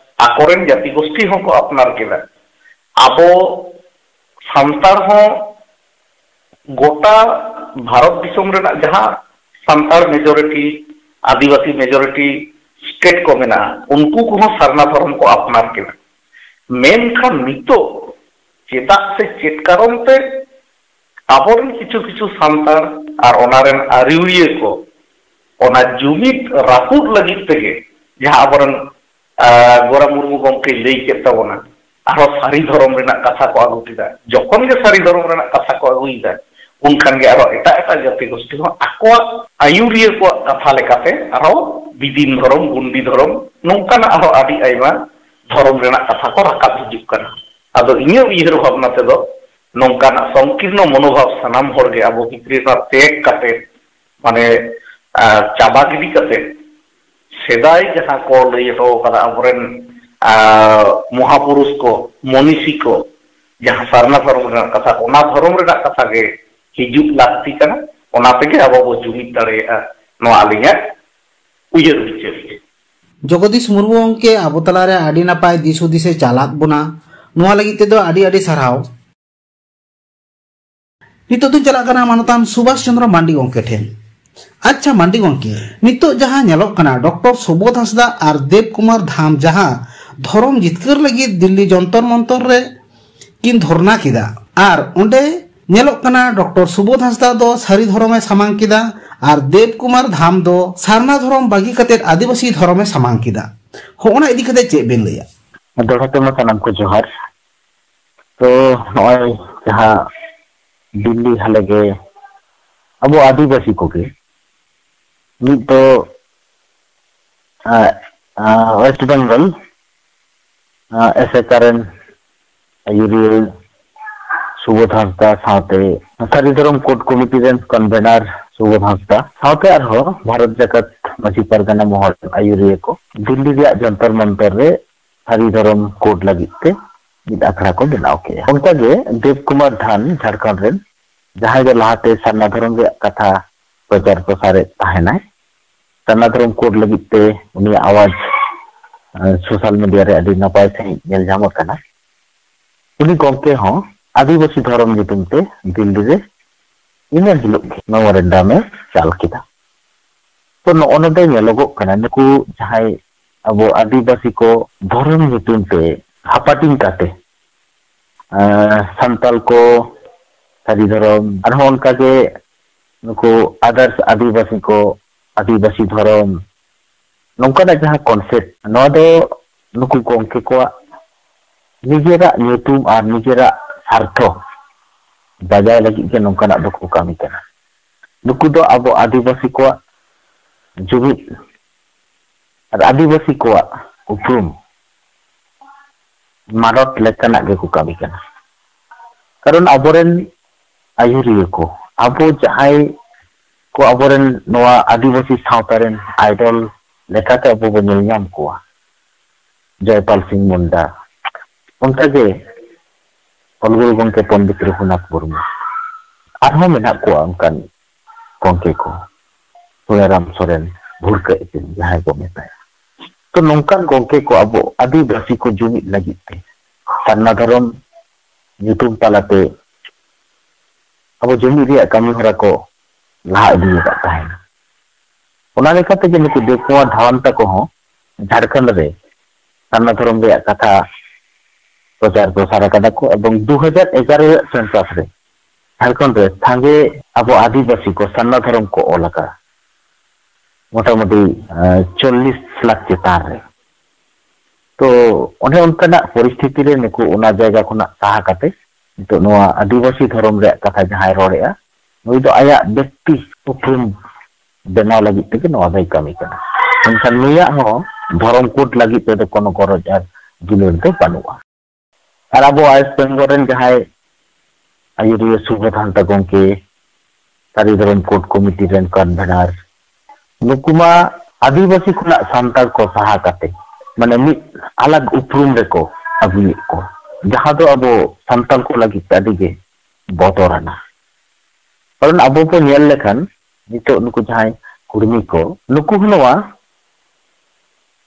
ᱟᱠᱚᱨᱮᱱ ᱡᱟᱹᱛᱤ ᱜᱳᱥᱴᱷᱤ ᱦᱚᱸᱠᱚ ᱟᱯᱱᱟᱨ ᱠᱮᱫᱟ, ᱟᱵᱚ ᱥᱟᱱᱛᱟᱲ ᱦᱚᱸ ᱜᱚᱴᱟ ᱵᱷᱟᱨᱚᱛ ᱫᱤᱥᱚᱢ ᱨᱮᱱᱟᱜ ᱡᱟᱦᱟᱸ ᱥᱟᱱᱛᱟᱲ ᱢᱮᱡᱚᱨᱤᱴᱤ, ᱟᱹᱫᱤᱵᱟᱹᱥᱤ ᱢᱮᱡᱚᱨᱤᱴᱤ ᱥᱴᱮᱴ ᱠᱚ ᱢᱮᱱᱟᱜᱼᱟ, ᱩᱱᱠᱩ ᱠᱚᱦᱚᱸ ᱥᱟᱨᱱᱟ ᱫᱷᱚᱨᱚᱢ ᱠᱚ ᱟᱯᱱᱟᱨ ᱠᱮᱫᱟ᱾ ᱢᱮᱱᱠᱷᱟᱱ ᱱᱤᱛᱚᱜ ᱪᱮᱫᱟᱜ ᱥᱮ ᱪᱮᱫ ᱠᱟᱨᱚᱱ ᱛᱮ ᱟᱵᱚᱨᱮᱱ ᱠᱤᱪᱷᱩ ᱠᱤᱪᱷᱩ ᱥᱟᱱᱛᱟᱲ ᱟᱨ ᱚᱱᱟ ᱨᱮᱱ ᱟᱹᱨᱤᱭᱟᱹ ᱠᱚ ᱚᱱᱟ ᱡᱩᱢᱤᱫ ᱨᱟᱹᱯᱩᱫ ᱞᱟᱹᱜᱤᱫ ᱛᱮᱜᱮ ᱡᱟᱦᱟᱸ ᱟᱵᱚᱨᱮᱱ, ᱟᱨ ᱜᱳᱨᱟ ᱢᱩᱨᱢᱩ ᱜᱚᱢᱠᱮᱭ ᱞᱟᱹᱭ ᱠᱮᱫ ᱛᱟᱵᱚᱱᱟ, ᱟᱨᱦᱚᱸ ᱥᱟᱹᱨᱤ ᱫᱷᱚᱨᱚᱢ ᱨᱮᱱᱟᱜ ᱠᱟᱛᱷᱟ ᱠᱚ ᱟᱹᱜᱩ ᱠᱮᱫᱟ᱾ ᱡᱚᱠᱷᱚᱱ ᱜᱮ ᱥᱟᱹᱨᱤ ᱫᱷᱚᱨᱚᱢ ᱨᱮᱱᱟᱜ ᱠᱟᱛᱷᱟ ᱠᱚ ᱟᱹᱜᱩᱭᱮᱫᱟ, ᱩᱱᱠᱷᱟᱱ ᱜᱮ ᱟᱨᱦᱚᱸ ᱮᱴᱟᱜ ᱮᱴᱟᱜ ᱡᱟᱹᱛᱤ ᱜᱳᱥᱴᱤ ᱦᱚᱸ ᱟᱠᱚᱣᱟᱜ ᱟᱹᱭᱩᱨᱤᱭᱟᱹ ᱠᱚᱣᱟᱜ ᱠᱟᱛᱷᱟ ᱞᱮᱠᱟᱛᱮ ᱟᱨᱦᱚᱸ ᱵᱤᱫᱤᱱ ᱫᱷᱚᱨᱚᱢ, ᱜᱩᱱᱰᱤ ᱫᱷᱚᱨᱚᱢ, ᱱᱚᱝᱠᱟᱱᱟᱜ ᱟᱨᱦᱚᱸ ᱟᱹᱰᱤ ᱟᱭᱢᱟ ᱫᱷᱚᱨᱚᱢ ᱨᱮᱱᱟᱜ ᱠᱟᱛᱷᱟ ᱠᱚ ᱨᱟᱠᱟᱵ ᱦᱤᱡᱩᱜ ᱠᱟᱱᱟ᱾ ᱟᱫᱚ ᱤᱧᱟᱹᱜ ᱩᱭᱦᱟᱹᱨ ᱵᱷᱟᱵᱽᱱᱟ ᱛᱮᱫᱚ ᱱᱚᱝᱠᱟᱱᱟᱜ ᱥᱚᱝᱠᱤᱨᱱᱚ ᱢᱚᱱᱳᱵᱷᱟᱵᱽ ᱥᱟᱱᱟᱢ ᱦᱚᱲ ᱜᱮ ᱟᱵᱚ ᱵᱷᱤᱛᱨᱤ ᱨᱮᱱᱟᱜ ᱛᱮᱜ ᱠᱟᱛᱮ, ᱢᱟᱱᱮ, ᱟᱨ ᱪᱟᱵᱟ ᱜᱤᱰᱤ ᱠᱟᱛᱮ, ᱥᱮᱫᱟᱭ ᱡᱟᱦᱟᱸ ᱠᱚ ᱞᱟᱹᱭ ᱦᱚᱴᱚ ᱟᱠᱟᱫᱟ ᱟᱵᱚᱨᱮᱱ, ᱟᱨ ᱢᱚᱦᱟᱯᱩᱨᱩᱥ ᱠᱚ, ᱢᱚᱱᱤᱥᱤ ᱠᱚ, ᱡᱟᱦᱟᱸ ᱥᱟᱨᱱᱟ ᱫᱷᱚᱨᱚᱢ ᱨᱮᱱᱟᱜ ᱠᱟᱛᱷᱟ, ᱚᱱᱟ ᱫᱷᱚᱨᱚᱢ ᱨᱮᱱᱟᱜ ᱠᱟᱛᱷᱟ ᱜᱮ ᱦᱤᱡᱩᱜ ᱞᱟᱹᱠᱛᱤ ᱠᱟᱱᱟ᱾ ᱚᱱᱟ ᱛᱮᱜᱮ ᱟᱵᱚ ᱵᱚ ᱡᱩᱢᱤᱫ ᱫᱟᱲᱮᱭᱟᱜᱼᱟ, ᱱᱚᱣᱟ ᱟᱹᱞᱤᱧᱟᱜ ᱩᱭᱦᱟᱹᱨ ᱵᱤᱪᱟᱹᱨ᱾ ᱡᱚᱜᱚᱫᱤᱥ ᱢᱩᱨᱢᱩ ᱜᱚᱢᱠᱮ ᱟᱵᱚ ᱛᱟᱞᱟᱨᱮ ᱟᱹᱰᱤ ᱱᱟᱯᱟᱭ ᱫᱤᱥ ᱦᱩᱫᱤᱥᱮ ᱪᱟᱞᱟᱫ ᱵᱚᱱᱟ, ᱱᱚᱣᱟ ᱞᱟᱹᱜᱤᱫ ᱛᱮᱫᱚ ᱟᱹᱰᱤ ᱟᱹᱰᱤ ᱥᱟᱨᱦᱟᱣ᱾ ᱱᱤᱛᱚᱜ ᱫᱚᱧ ᱪᱟᱞᱟᱜ ᱠᱟᱱᱟ ᱢᱟᱱᱚᱛᱟᱱ ᱥᱩᱵᱷᱟᱥ ᱪᱚᱸᱫᱽᱨᱚ ᱢᱟᱱᱰᱤ ᱜᱚᱢᱠᱮ ᱴᱷᱮᱱ᱾ ᱟᱪᱪᱷᱟ ᱢᱟᱱᱰᱤ ᱜᱚᱢᱠᱮ, ᱱᱤᱛᱚᱜ ᱡᱟᱦᱟᱸ ᱧᱮᱞᱚᱜ ᱠᱟᱱᱟ, ᱰᱚᱠᱴᱚᱨ ᱥᱩᱵᱳᱫᱷ ᱦᱟᱸᱥᱫᱟ ᱟᱨ ᱫᱮᱵᱽ ᱠᱩᱢᱟᱨ ᱫᱷᱟᱢ ᱡᱟᱦᱟᱸ ᱫᱷᱚᱨᱚᱢ ᱡᱤᱛᱠᱟᱹᱨ ᱞᱟᱹᱜᱤᱫ ᱫᱤᱞᱞᱤ ᱡᱚᱱᱛᱚᱨ ᱢᱚᱱᱛᱚᱨ ᱨᱮ ᱠᱤᱱ ᱫᱷᱚᱨᱱᱟ ᱠᱮᱫᱟ, ᱟᱨ ᱚᱸᱰᱮ ᱧᱮᱞᱚᱜ ᱠᱟᱱᱟ ᱰᱚᱠᱴᱚᱨ ᱥᱩᱵᱳᱫᱷ ᱦᱟᱸᱥᱫᱟ ᱫᱚ ᱥᱟᱹᱨᱤ ᱫᱷᱚᱨᱚᱢᱮ ᱥᱟᱢᱟᱝ ᱠᱮᱫᱟ ᱟᱨ ᱫᱮᱵᱽ ᱠᱩᱢᱟᱨ ᱫᱷᱟᱢ ᱫᱚ ᱥᱟᱨᱱᱟ ᱫᱷᱚᱨᱚᱢ ᱵᱟᱹᱜᱤ ᱠᱟᱛᱮ ᱟᱹᱫᱤᱵᱟᱹᱥᱤ ᱫᱷᱚᱨᱚᱢᱮ ᱥᱟᱢᱟᱝ ᱠᱮᱫᱟ᱾ ᱦᱚᱸᱜᱼᱚᱱᱟ ᱤᱫᱤ ᱠᱟᱛᱮ ᱪᱮᱫ ᱵᱮᱱ ᱞᱟᱹᱭᱟ? ᱫᱚᱦᱲᱟ ᱛᱮᱢᱟ ᱥᱟᱱᱟᱢ ᱠᱚ ᱡᱚᱦᱟᱨ᱾ ᱛᱚ ᱱᱚᱜᱼᱚᱭ ᱡᱟᱦᱟᱸ ᱫᱤᱞᱞᱤ ᱦᱟᱞᱮ ᱜᱮ ᱟᱵᱚ ᱟᱹᱫᱤᱵᱟᱹᱥᱤ ᱠᱚᱜᱮ ᱢᱤᱫ ᱫᱚ, ᱟᱸ, ᱟᱸ, ᱳᱭᱮᱥᱴ ᱵᱮᱝᱜᱚᱞ, ᱟᱸ, ᱮᱥᱮᱠᱟ ᱨᱮᱱ ᱟᱹᱭᱩᱨᱤᱭᱟᱹ ᱥᱩᱵᱳᱫᱷ ᱦᱟᱸᱥᱫᱟ ᱥᱟᱶᱛᱮ ᱥᱟᱹᱨᱤ ᱫᱷᱚᱨᱚᱢ ᱠᱳᱰ ᱠᱚᱢᱤᱴᱤ ᱨᱮᱱ ᱠᱚᱱᱵᱷᱮᱱᱟᱨ ᱥᱩᱵᱳᱫᱷ ᱦᱟᱸᱥᱫᱟ ᱥᱟᱶᱛᱮ ᱟᱨᱦᱚᱸ ᱵᱷᱟᱨᱚᱛ ᱡᱟᱠᱟᱛ ᱢᱟᱹᱡᱷᱤ ᱯᱟᱨᱜᱟᱱᱟ ᱢᱚᱦᱚᱞ ᱟᱹᱭᱩᱨᱤᱭᱟᱹ ᱠᱚ ᱫᱤᱞᱞᱤ ᱨᱮᱭᱟᱜ ᱡᱚᱱᱛᱚᱨ ᱢᱚᱱᱛᱚᱨ ᱨᱮ ᱥᱟᱹᱨᱤ ᱫᱷᱚᱨᱚᱢ ᱠᱳᱰ ᱞᱟᱹᱜᱤᱫ ᱛᱮ ᱢᱤᱫ ᱟᱠᱷᱲᱟ ᱠᱚ ᱵᱮᱱᱟᱣ ᱠᱮᱜᱼᱟ᱾ ᱚᱱᱠᱟᱜᱮ ᱫᱮᱵᱽ ᱠᱩᱢᱟᱨ ᱫᱷᱟᱱ, ᱡᱷᱟᱲᱠᱷᱚᱸᱰ ᱨᱮᱱ, ᱡᱟᱦᱟᱸᱭ ᱫᱚ ᱞᱟᱦᱟᱛᱮ ᱥᱟᱨᱱᱟ ᱫᱷᱚᱨᱚᱢ ᱨᱮᱭᱟᱜ ᱠᱟᱛᱷᱟ ᱯᱨᱚᱪᱟᱨ ᱯᱨᱚᱥᱟᱨᱮᱫ ᱛᱟᱦᱮᱱᱟᱭ, ᱥᱟᱨᱱᱟ ᱫᱷᱚᱨᱚᱢ ᱠᱳᱰ ᱞᱟᱹᱜᱤᱫ ᱛᱮ ᱩᱱᱤᱭᱟᱜ ᱟᱣᱟᱡᱽ, ᱟᱸ, ᱥᱳᱥᱟᱞ ᱢᱤᱰᱤᱭᱟ ᱨᱮ ᱟᱹᱰᱤ ᱱᱟᱯᱟᱭ ᱥᱟᱺᱦᱤᱡ ᱧᱮᱞ ᱧᱟᱢᱚᱜ ᱠᱟᱱᱟ᱾ ᱩᱱᱤ ᱜᱚᱢᱠᱮ ᱦᱚᱸ ᱟᱹᱫᱤᱵᱟᱹᱥᱤ ᱫᱷᱚᱨᱚᱢ ᱧᱩᱛᱩᱢ ᱛᱮ ᱫᱤᱞᱞᱤ ᱨᱮ ᱤᱱᱟᱹ ᱦᱤᱞᱳᱜ ᱜᱮ ᱢᱮᱢᱳᱨᱮᱱᱰᱟᱢ ᱮ ᱪᱟᱞ ᱠᱮᱫᱟ᱾ ᱛᱚ ᱱᱚᱜᱼᱚ ᱱᱚᱰᱮ ᱧᱮᱞᱚᱜᱚᱜ ᱠᱟᱱᱟ, ᱱᱩᱠᱩ ᱡᱟᱦᱟᱸᱭ ᱟᱵᱚ ᱟᱹᱫᱤᱵᱟᱹᱥᱤ ᱠᱚ ᱫᱷᱚᱨᱚᱢ ᱧᱩᱛᱩᱢ ᱛᱮ ᱦᱟᱯᱟᱴᱤᱧ ᱠᱟᱛᱮ, ᱟᱸ, ᱥᱟᱱᱛᱟᱞ ᱠᱚ ᱥᱟᱹᱨᱤ ᱫᱷᱚᱨᱚᱢ, ᱟᱨᱦᱚᱸ ᱚᱱᱠᱟᱜᱮ ᱱᱩᱠᱩ others ᱟᱹᱫᱤᱵᱟᱹᱥᱤ ᱠᱚ ᱟᱹᱫᱤᱵᱟᱹᱥᱤ ᱫᱷᱚᱨᱚᱢ, ᱱᱚᱝᱠᱟᱱᱟᱜ ᱡᱟᱦᱟᱸ ᱠᱚᱱᱥᱮᱯᱴ, ᱱᱚᱣᱟ ᱫᱚ ᱱᱩᱠᱩ ᱜᱚᱢᱠᱮ ᱠᱚᱣᱟᱜ ᱱᱤᱡᱮᱨᱟᱜ ᱧᱩᱛᱩᱢ ᱟᱨ ᱱᱤᱡᱮᱨᱟᱜ ᱥᱟᱨᱛᱷᱚ ᱵᱟᱡᱟᱭ ᱞᱟᱹᱜᱤᱫ ᱜᱮ ᱱᱚᱝᱠᱟᱱᱟᱜ ᱫᱚᱠᱚ ᱠᱟᱹᱢᱤ ᱠᱟᱱᱟ᱾ ᱱᱩᱠᱩ ᱫᱚ ᱟᱵᱚ ᱟᱹᱫᱤᱵᱟᱹᱥᱤ ᱠᱚᱣᱟᱜ ᱡᱩᱢᱤᱫ ᱟᱨ ᱟᱹᱫᱤᱵᱟᱹᱥᱤ ᱠᱚᱣᱟᱜ ᱩᱯᱨᱩᱢ ᱢᱟᱞᱚᱴ ᱞᱮᱠᱟᱱᱟᱜ ᱜᱮᱠᱚ ᱠᱟᱹᱢᱤ ᱠᱟᱱᱟ᱾ ᱠᱟᱨᱚᱱ ᱟᱵᱚᱨᱮᱱ ᱟᱹᱭᱩᱨᱤᱭᱟᱹ ᱠᱚ, ᱟᱵᱚ ᱡᱟᱦᱟᱸᱭ ᱠᱚ ᱟᱵᱚᱨᱮᱱ ᱱᱚᱣᱟ ᱟᱹᱫᱤᱵᱟᱹᱥᱤ ᱥᱟᱶᱛᱟ ᱨᱮᱱ ᱟᱭᱰᱚᱞ ᱞᱮᱠᱟᱛᱮ ᱟᱵᱚ ᱵᱚᱱ ᱧᱮᱞ ᱧᱟᱢ ᱠᱚᱣᱟ, ᱡᱚᱭᱯᱟᱞ ᱥᱤᱝ ᱢᱩᱱᱰᱟ, ᱚᱱᱠᱟᱜᱮ ᱚᱞᱜᱩᱨᱩ ᱜᱚᱢᱠᱮ ᱯᱚᱱᱰᱤᱛ ᱨᱚᱜᱷᱩᱱᱟᱛᱷ ᱢᱩᱨᱢᱩ, ᱟᱨᱦᱚᱸ ᱢᱮᱱᱟᱜ ᱠᱚᱣᱟ ᱚᱱᱠᱟᱱ ᱜᱚᱢᱠᱮ ᱠᱚ, ᱥᱩᱱᱟᱨᱟᱢ ᱥᱚᱨᱮᱱ, ᱵᱷᱩᱨᱠᱟᱹ ᱤᱯᱤᱞ ᱡᱟᱦᱟᱸᱭ ᱠᱚ ᱢᱮᱛᱟᱭᱟ᱾ ᱛᱚ ᱱᱚᱝᱠᱟᱱ ᱜᱚᱢᱠᱮ ᱠᱚ ᱟᱵᱚ ᱟᱹᱫᱤᱵᱟᱹᱥᱤ ᱠᱚ ᱡᱩᱢᱤᱫ ᱞᱟᱹᱜᱤᱫ ᱛᱮ ᱥᱟᱨᱱᱟ ᱫᱷᱚᱨᱚᱢ ᱧᱩᱛᱩᱢ ᱛᱟᱞᱟᱛᱮ ᱟᱵᱚ ᱡᱩᱢᱤᱫ ᱨᱮᱭᱟᱜ ᱠᱟᱹᱢᱤ ᱦᱚᱨᱟ ᱠᱚ ᱞᱟᱦᱟ ᱤᱫᱤ ᱟᱠᱟᱫ ᱛᱟᱦᱮᱱᱟ᱾ ᱚᱱᱟ ᱞᱮᱠᱟᱛᱮ ᱡᱮ ᱱᱩᱠᱩ ᱫᱮᱵᱽ ᱠᱩᱢᱟᱨ ᱫᱷᱟᱣᱟᱱ ᱛᱟᱠᱚ ᱦᱚᱸ ᱡᱷᱟᱲᱠᱷᱚᱸᱰ ᱨᱮ ᱥᱟᱨᱱᱟ ᱫᱷᱚᱨᱚᱢ ᱨᱮᱭᱟᱜ ᱠᱟᱛᱷᱟ ᱯᱨᱚᱪᱟᱨ ᱯᱨᱚᱥᱟᱨ ᱟᱠᱟᱫᱟ ᱠᱚ, ᱮᱵᱚᱝ ᱫᱩ ᱦᱟᱡᱟᱨ ᱮᱜᱟᱨᱚ ᱨᱮᱭᱟᱜ ᱥᱮᱱᱥᱟᱥ ᱨᱮ ᱡᱷᱟᱲᱠᱷᱚᱸᱰ ᱨᱮ ᱥᱟᱸᱜᱮ ᱟᱵᱚ ᱟᱹᱫᱤᱵᱟᱹᱥᱤ ᱠᱚ ᱥᱟᱨᱱᱟ ᱫᱷᱚᱨᱚᱢ ᱠᱚ ᱚᱞ ᱟᱠᱟᱫᱟ, ᱢᱚᱴᱟᱢᱩᱴᱤ ᱪᱚᱞᱞᱤᱥ ᱞᱟᱠᱷ ᱪᱮᱛᱟᱱ ᱨᱮ᱾ ᱛᱚ ᱚᱱᱮ ᱚᱱᱠᱟᱱᱟᱜ ᱯᱚᱨᱤᱥᱛᱷᱤᱛᱤ ᱨᱮ ᱱᱩᱠᱩ ᱚᱱᱟ ᱡᱟᱭᱜᱟ ᱠᱷᱚᱱᱟᱜ ᱥᱟᱦᱟ ᱠᱟᱛᱮ ᱱᱤᱛᱚᱜ ᱱᱚᱣᱟ ᱟᱹᱫᱤᱵᱟᱹᱥᱤ ᱫᱷᱚᱨᱚᱢ ᱨᱮᱭᱟᱜ ᱠᱟᱛᱷᱟ ᱡᱟᱦᱟᱸᱭ ᱨᱚᱲᱮᱫᱼᱟ, ᱱᱩᱭ ᱫᱚ ᱟᱭᱟᱜ ᱵᱮᱠᱛᱤ ᱩᱯᱨᱩᱢ ᱵᱮᱱᱟᱣ ᱞᱟᱹᱜᱤᱫ ᱛᱮᱜᱮ ᱱᱚᱣᱟ ᱫᱚᱭ ᱠᱟᱹᱢᱤ ᱠᱟᱱᱟ᱾ ᱢᱮᱱᱠᱷᱟᱱ ᱱᱩᱭᱟᱜ ᱦᱚᱸ ᱫᱷᱚᱨᱚᱢ ᱠᱳᱰ ᱞᱟᱹᱜᱤᱫ ᱛᱮᱫᱚ ᱠᱳᱱᱳ ᱜᱚᱨᱚᱡᱽ ᱟᱨ ᱫᱩᱞᱟᱹᱲ ᱫᱚ ᱵᱟᱹᱱᱩᱜᱼᱟ᱾ ᱟᱨ ᱟᱵᱚ ᱳᱭᱮᱥᱴ ᱵᱮᱝᱜᱚᱞ ᱨᱮᱱ ᱡᱟᱦᱟᱸᱭ ᱟᱹᱭᱩᱨᱤᱭᱟᱹ ᱥᱩᱵᱳᱫᱷ ᱦᱟᱸᱥᱫᱟ ᱜᱚᱢᱠᱮ, ᱥᱟᱹᱨᱤ ᱫᱷᱚᱨᱚᱢ ᱠᱳᱰ ᱠᱚᱢᱤᱴᱤ ᱨᱮᱱ ᱠᱚᱱᱵᱷᱮᱱᱟᱨ, ᱱᱩᱠᱩ ᱢᱟ ᱟᱹᱫᱤᱵᱟᱹᱥᱤ ᱠᱷᱚᱱᱟᱜ ᱥᱟᱱᱛᱟᱲ ᱠᱚ ᱥᱟᱦᱟ ᱠᱟᱛᱮ, ᱢᱟᱱᱮ ᱢᱤᱫ ᱟᱞᱟᱜᱽ ᱩᱯᱨᱩᱢ ᱨᱮᱠᱚ ᱟᱹᱜᱩᱭᱮᱫ ᱠᱚᱣᱟ, ᱡᱟᱦᱟᱸ ᱫᱚ ᱟᱵᱚ ᱥᱟᱱᱛᱟᱲ ᱠᱚ ᱞᱟᱹᱜᱤᱫ ᱛᱮ ᱟᱹᱰᱤ ᱜᱮ ᱵᱚᱛᱚᱨᱟᱱᱟ᱾ ᱠᱟᱨᱚᱱ ᱟᱵᱚ ᱵᱚ ᱧᱮᱞ ᱞᱮᱠᱷᱟᱱ ᱱᱤᱛᱚᱜ ᱱᱩᱠᱩ ᱡᱟᱦᱟᱸᱭ ᱠᱩᱲᱢᱤ ᱠᱚ, ᱱᱩᱠᱩ ᱦᱚᱸ ᱱᱚᱣᱟ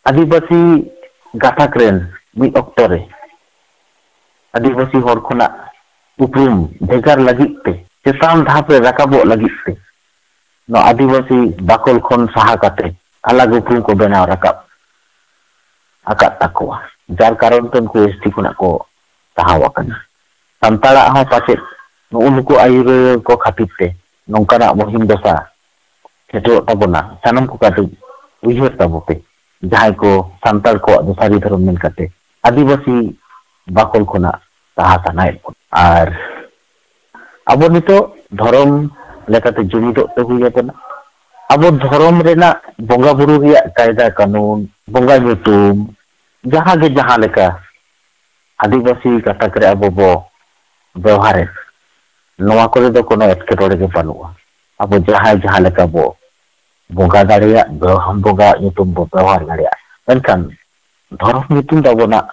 ᱟᱹᱫᱤᱵᱟᱹᱥᱤ ᱜᱟᱛᱟᱠ ᱨᱮᱱ ᱢᱤᱫ ᱚᱠᱛᱚ ᱨᱮ ᱟᱹᱫᱤᱵᱟᱹᱥᱤ ᱦᱚᱲ ᱠᱷᱚᱱᱟᱜ ᱩᱯᱨᱩᱢ ᱵᱷᱮᱜᱟᱨ ᱞᱟᱹᱜᱤᱫ ᱛᱮ, ᱪᱮᱛᱟᱱ ᱫᱷᱟᱯ ᱨᱮ ᱨᱟᱠᱟᱵᱚᱜ ᱞᱟᱹᱜᱤᱫ ᱛᱮ, ᱱᱚᱣᱟ ᱟᱹᱫᱤᱵᱟᱹᱥᱤ ᱵᱟᱠᱚᱞ ᱠᱷᱚᱱ ᱥᱟᱦᱟ ᱠᱟᱛᱮ ᱟᱞᱟᱜᱽ ᱩᱯᱨᱩᱢ ᱠᱚ ᱵᱮᱱᱟᱣ ᱨᱟᱠᱟᱵ ᱟᱠᱟᱫ ᱛᱟᱠᱚᱣᱟ, ᱡᱟᱨ ᱠᱟᱨᱚᱱ ᱛᱮ ᱩᱱᱠᱩ ᱮᱥᱴᱤ ᱠᱷᱚᱱᱟᱜ ᱠᱚ ᱥᱟᱦᱟᱣ ᱟᱠᱟᱱᱟ᱾ ᱥᱟᱱᱛᱟᱲᱟᱜ ᱦᱚᱸ ᱯᱟᱪᱮᱫ ᱱᱩᱜᱼᱩ ᱱᱩᱠᱩ ᱟᱹᱭᱩᱨᱤᱭᱟᱹ ᱠᱚ ᱠᱷᱟᱹᱛᱤᱨ ᱛᱮ ᱱᱚᱝᱠᱟᱱᱟᱜ ᱢᱩᱦᱤᱢ ᱫᱚᱥᱟ ᱥᱮᱴᱮᱨᱚᱜ ᱛᱟᱵᱚᱱᱟ, ᱥᱟᱱᱟᱢ ᱠᱚ ᱠᱟᱹᱴᱤᱡ ᱩᱭᱦᱟᱹᱨ ᱛᱟᱵᱚ ᱯᱮ, ᱡᱟᱦᱟᱸᱭ ᱠᱚ ᱥᱟᱱᱛᱟᱲ ᱠᱚᱣᱟᱜ ᱫᱚ ᱥᱟᱹᱨᱤ ᱫᱷᱚᱨᱚᱢ ᱢᱮᱱ ᱠᱟᱛᱮ ᱟᱹᱫᱤᱵᱟᱹᱥᱤ ᱵᱟᱠᱚᱞ ᱠᱷᱚᱱᱟᱜ ᱥᱟᱦᱟ ᱥᱟᱱᱟᱭᱮᱫ ᱵᱚᱱᱟ᱾ ᱟᱨ ᱟᱵᱚ ᱱᱤᱛᱚᱜ ᱫᱷᱚᱨᱚᱢ ᱞᱮᱠᱟᱛᱮ ᱡᱩᱢᱤᱫᱚᱜ ᱛᱮ ᱦᱩᱭ ᱟᱵᱚᱱᱟ᱾ ᱟᱵᱚ ᱫᱷᱚᱨᱚᱢ ᱨᱮᱱᱟᱜ ᱵᱚᱸᱜᱟ ᱵᱩᱨᱩ ᱨᱮᱭᱟᱜ ᱠᱟᱭᱫᱟ ᱠᱟᱹᱱᱩᱱ, ᱵᱚᱸᱜᱟ ᱧᱩᱛᱩᱢ, ᱡᱟᱦᱟᱸ ᱜᱮ ᱡᱟᱦᱟᱸ ᱞᱮᱠᱟ ᱟᱹᱫᱤᱵᱟᱹᱥᱤ ᱜᱟᱛᱟᱠ ᱨᱮ ᱟᱵᱚ ᱵᱚ ᱵᱮᱣᱦᱟᱨᱮᱫ, ᱱᱚᱣᱟ ᱠᱚᱨᱮ ᱫᱚ ᱠᱳᱱᱳ ᱮᱴᱠᱮᱴᱚᱬᱮ ᱜᱮ ᱵᱟᱹᱱᱩᱜᱼᱟ᱾ ᱟᱵᱚ ᱡᱟᱦᱟᱸᱭ ᱡᱟᱦᱟᱸ ᱞᱮᱠᱟ ᱵᱚ ᱵᱚᱸᱜᱟ ᱫᱟᱲᱮᱭᱟᱜ, ᱵᱨᱚᱦᱚᱢ ᱵᱚᱸᱜᱟ ᱧᱩᱛᱩᱢ ᱵᱚ ᱵᱮᱣᱦᱟᱨ ᱫᱟᱲᱮᱭᱟᱜᱼᱟ, ᱢᱮᱱᱠᱷᱟᱱ ᱫᱷᱚᱨᱚᱢ ᱧᱩᱛᱩᱢ ᱫᱚ ᱟᱵᱚᱱᱟᱜ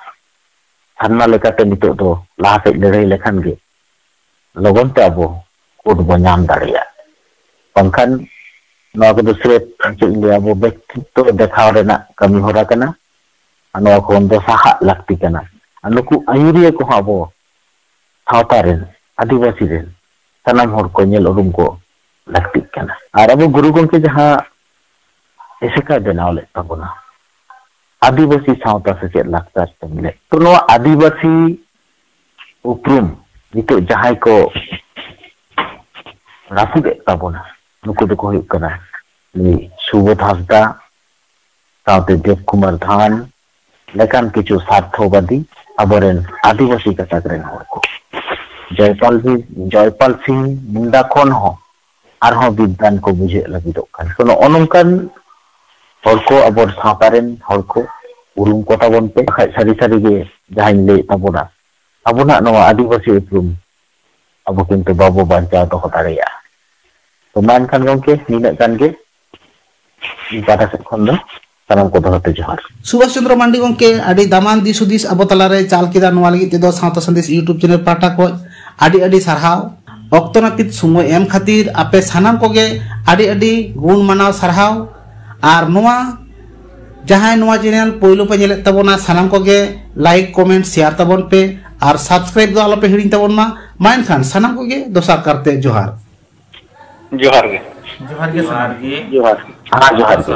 ᱥᱟᱨᱱᱟ ᱞᱮᱠᱟᱛᱮ ᱱᱤᱛᱚᱜ ᱫᱚ ᱞᱟᱦᱟ ᱥᱮᱫ ᱞᱟᱹᱲᱦᱟᱹᱭ ᱞᱮᱠᱷᱟᱱ ᱜᱮ ᱞᱚᱜᱚᱱ ᱛᱮ ᱟᱵᱚ ᱠᱳᱰ ᱵᱚ ᱧᱟᱢ ᱫᱟᱲᱮᱭᱟᱜᱼᱟ᱾ ᱵᱟᱝᱠᱷᱟᱱ ᱱᱚᱣᱟ ᱠᱚᱫᱚ ᱥᱨᱮᱯ, ᱪᱮᱫ ᱤᱧ ᱞᱟᱹᱭᱟ, ᱟᱵᱚ ᱵᱮᱠᱛᱤᱛᱛᱚ ᱫᱮᱠᱷᱟᱣ ᱨᱮᱱᱟᱜ ᱠᱟᱹᱢᱤ ᱦᱚᱨᱟ ᱠᱟᱱᱟ᱾ ᱟᱨ ᱱᱚᱣᱟ ᱠᱷᱚᱱ ᱫᱚ ᱥᱟᱦᱟᱜ ᱞᱟᱹᱠᱛᱤ ᱠᱟᱱᱟ᱾ ᱟᱨ ᱱᱩᱠᱩ ᱟᱹᱭᱩᱨᱤᱭᱟᱹ ᱠᱚᱦᱚᱸ ᱟᱵᱚ ᱥᱟᱶᱛᱟ ᱨᱮᱱ, ᱟᱹᱫᱤᱵᱟᱹᱥᱤ ᱨᱮᱱ ᱥᱟᱱᱟᱢ ᱦᱚᱲ ᱠᱚ ᱧᱮᱞ ᱩᱨᱩᱢ ᱠᱚ ᱞᱟᱹᱠᱛᱤᱜ ᱠᱟᱱᱟ᱾ ᱟᱨ ᱟᱵᱚ ᱜᱩᱨᱩ ᱜᱚᱢᱠᱮ ᱡᱟᱦᱟᱸ ᱮᱥᱮᱠᱟᱭ ᱵᱮᱱᱟᱣ ᱞᱮᱫ ᱛᱟᱵᱚᱱᱟ, ᱟᱹᱫᱤᱵᱟᱹᱥᱤ ᱥᱟᱶᱛᱟ ᱥᱮᱪᱮᱫ ᱞᱟᱠᱪᱟᱨ ᱥᱮᱢᱞᱮᱫ, ᱛᱚ ᱱᱚᱣᱟ ᱟᱹᱫᱤᱵᱟᱹᱥᱤ ᱩᱯᱨᱩᱢ ᱱᱤᱛᱚᱜ ᱡᱟᱦᱟᱸᱭ ᱠᱚ ᱨᱟᱹᱯᱩᱫ ᱮᱫ ᱛᱟᱵᱚᱱᱟ, ᱱᱩᱠᱩ ᱫᱚᱠᱚ ᱦᱩᱭᱩᱜ ᱠᱟᱱᱟ ᱱᱩᱭ ᱥᱩᱵᱳᱫᱷ ᱦᱟᱸᱥᱫᱟ, ᱥᱟᱶᱛᱮ ᱫᱮᱵᱽ ᱠᱩᱢᱟᱨ ᱫᱷᱟᱱ ᱞᱮᱠᱟᱱ ᱠᱤᱪᱷᱩ ᱥᱟᱨᱛᱷᱚᱵᱟᱫᱤ ᱟᱵᱚᱨᱮᱱ ᱟᱹᱫᱤᱵᱟᱹᱥᱤ ᱜᱟᱛᱟᱠ ᱨᱮᱱ ᱦᱚᱲ ᱠᱚ᱾ ᱡᱚᱭᱯᱟᱞ ᱵᱤ-, ᱡᱚᱭᱯᱟᱞ ᱥᱤᱝ ᱢᱩᱱᱰᱟ ᱠᱷᱚᱱ ᱦᱚᱸ ᱟᱨᱦᱚᱸ ᱵᱤᱫᱽᱫᱟᱱ ᱠᱚ ᱵᱩᱡᱷᱟᱹᱜ ᱞᱟᱹᱜᱤᱫᱚᱜ ᱠᱟᱱᱟ᱾ ᱛᱚ, ᱱᱚᱜᱼᱚ ᱱᱚᱝᱠᱟᱱ ᱦᱚᱲ ᱠᱚ, ᱟᱵᱚ ᱥᱟᱶᱛᱟ ᱨᱮᱱ ᱦᱚᱲ ᱠᱚ ᱩᱨᱩᱢ ᱠᱚ ᱛᱟᱵᱚᱱ ᱯᱮ᱾ ᱵᱟᱠᱷᱟᱡ ᱥᱟᱹᱨᱤ ᱥᱟᱹᱨᱤ ᱜᱮ ᱡᱟᱦᱟᱸᱧ ᱞᱟᱹᱭᱮᱫ ᱛᱟᱵᱚᱱᱟ, ᱟᱵᱚᱱᱟᱜ ᱱᱚᱣᱟ ᱟᱹᱫᱤᱵᱟᱹᱥᱤ ᱩᱯᱨᱩᱢ ᱟᱵᱚ ᱠᱤᱱᱛᱩ ᱵᱟᱵᱚ ᱵᱟᱧᱪᱟᱣ ᱫᱚᱦᱚ ᱫᱟᱲᱮᱭᱟᱜᱼᱟ᱾ ᱛᱚ, ᱢᱟ ᱮᱱᱠᱷᱟᱱ ᱜᱚᱢᱠᱮ, ᱱᱤᱱᱟᱹᱜ ᱜᱟᱱ ᱜᱮ ᱤᱧ ᱯᱟᱦᱴᱟ ᱥᱮᱫ ᱠᱷᱚᱱ ᱫᱚ ᱥᱟᱱᱟᱢ ᱠᱚ ᱫᱚᱦᱚ ᱛᱮ ᱡᱚᱦᱟᱨ᱾ ᱥᱩᱵᱷᱟᱥ ᱪᱚᱱᱫᱨᱚ ᱢᱟᱱᱰᱤ ᱜᱚᱢᱠᱮ, ᱟᱹᱰᱤ ᱫᱟᱢᱟᱱ ᱫᱤᱥ ᱦᱩᱫᱤᱥ ᱟᱵᱚ ᱛᱟᱞᱟᱨᱮ ᱪᱟᱞ ᱠᱮᱫᱟ᱾ ᱱᱚᱣᱟ ᱞᱟᱹᱜᱤᱫ ᱛᱮᱫᱚ ᱥᱟᱶᱛᱟ ᱥᱟᱸᱫᱮᱥ YouTube ᱪᱮᱱᱮᱞ ᱯᱟᱦᱴᱟ ᱠᱷᱚᱱ ᱟᱹᱰᱤ ᱟᱹᱰᱤ ᱥᱟᱨᱦᱟᱣ᱾ ᱚᱠᱛᱚ ᱱᱟᱹᱯᱤᱛ ᱥᱚᱢᱚᱭ ᱮᱢ ᱠᱷᱟᱹᱛᱤᱨ ᱟᱯᱮ ᱥᱟᱱᱟᱢ ᱠᱚᱜᱮ ᱟᱹᱰᱤ ᱟᱹᱰᱤ ᱜᱩᱱ ᱢᱟᱱᱟᱣ ᱥᱟᱨᱦᱟᱣ᱾ ᱟᱨ ᱱᱚᱣᱟ ᱡᱟᱦᱟᱸᱭ ᱱᱚᱣᱟ ᱪᱮᱱᱮᱞ ᱯᱳᱭᱞᱳ ᱯᱮ ᱧᱮᱞᱮᱫ ᱛᱟᱵᱚᱱᱟ, ᱥᱟᱱᱟᱢ ᱠᱚᱜᱮ like, comment, share ᱛᱟᱵᱚᱱ ᱯᱮ ᱟᱨ subscribe ᱫᱚ ᱟᱞᱚᱯᱮ ᱦᱤᱲᱤᱧ ᱛᱟᱵᱚᱱ ᱢᱟ᱾ ᱢᱟ ᱮᱱᱠᱷᱟᱱ ᱥᱟᱱᱟᱢ ᱠᱚᱜᱮ ᱫᱚᱥᱟᱨ ᱠᱟᱨᱛᱮ ᱡᱚᱦᱟᱨ᱾ ᱡᱚᱦᱟᱨ ᱜᱮ᱾ ᱡᱚᱦᱟᱨ ᱜᱮ ᱥᱟᱱᱟᱢ᱾ ᱡᱚᱦᱟᱨ᱾ ᱦᱮᱸ, ᱡᱚᱦᱟᱨ ᱜᱮ᱾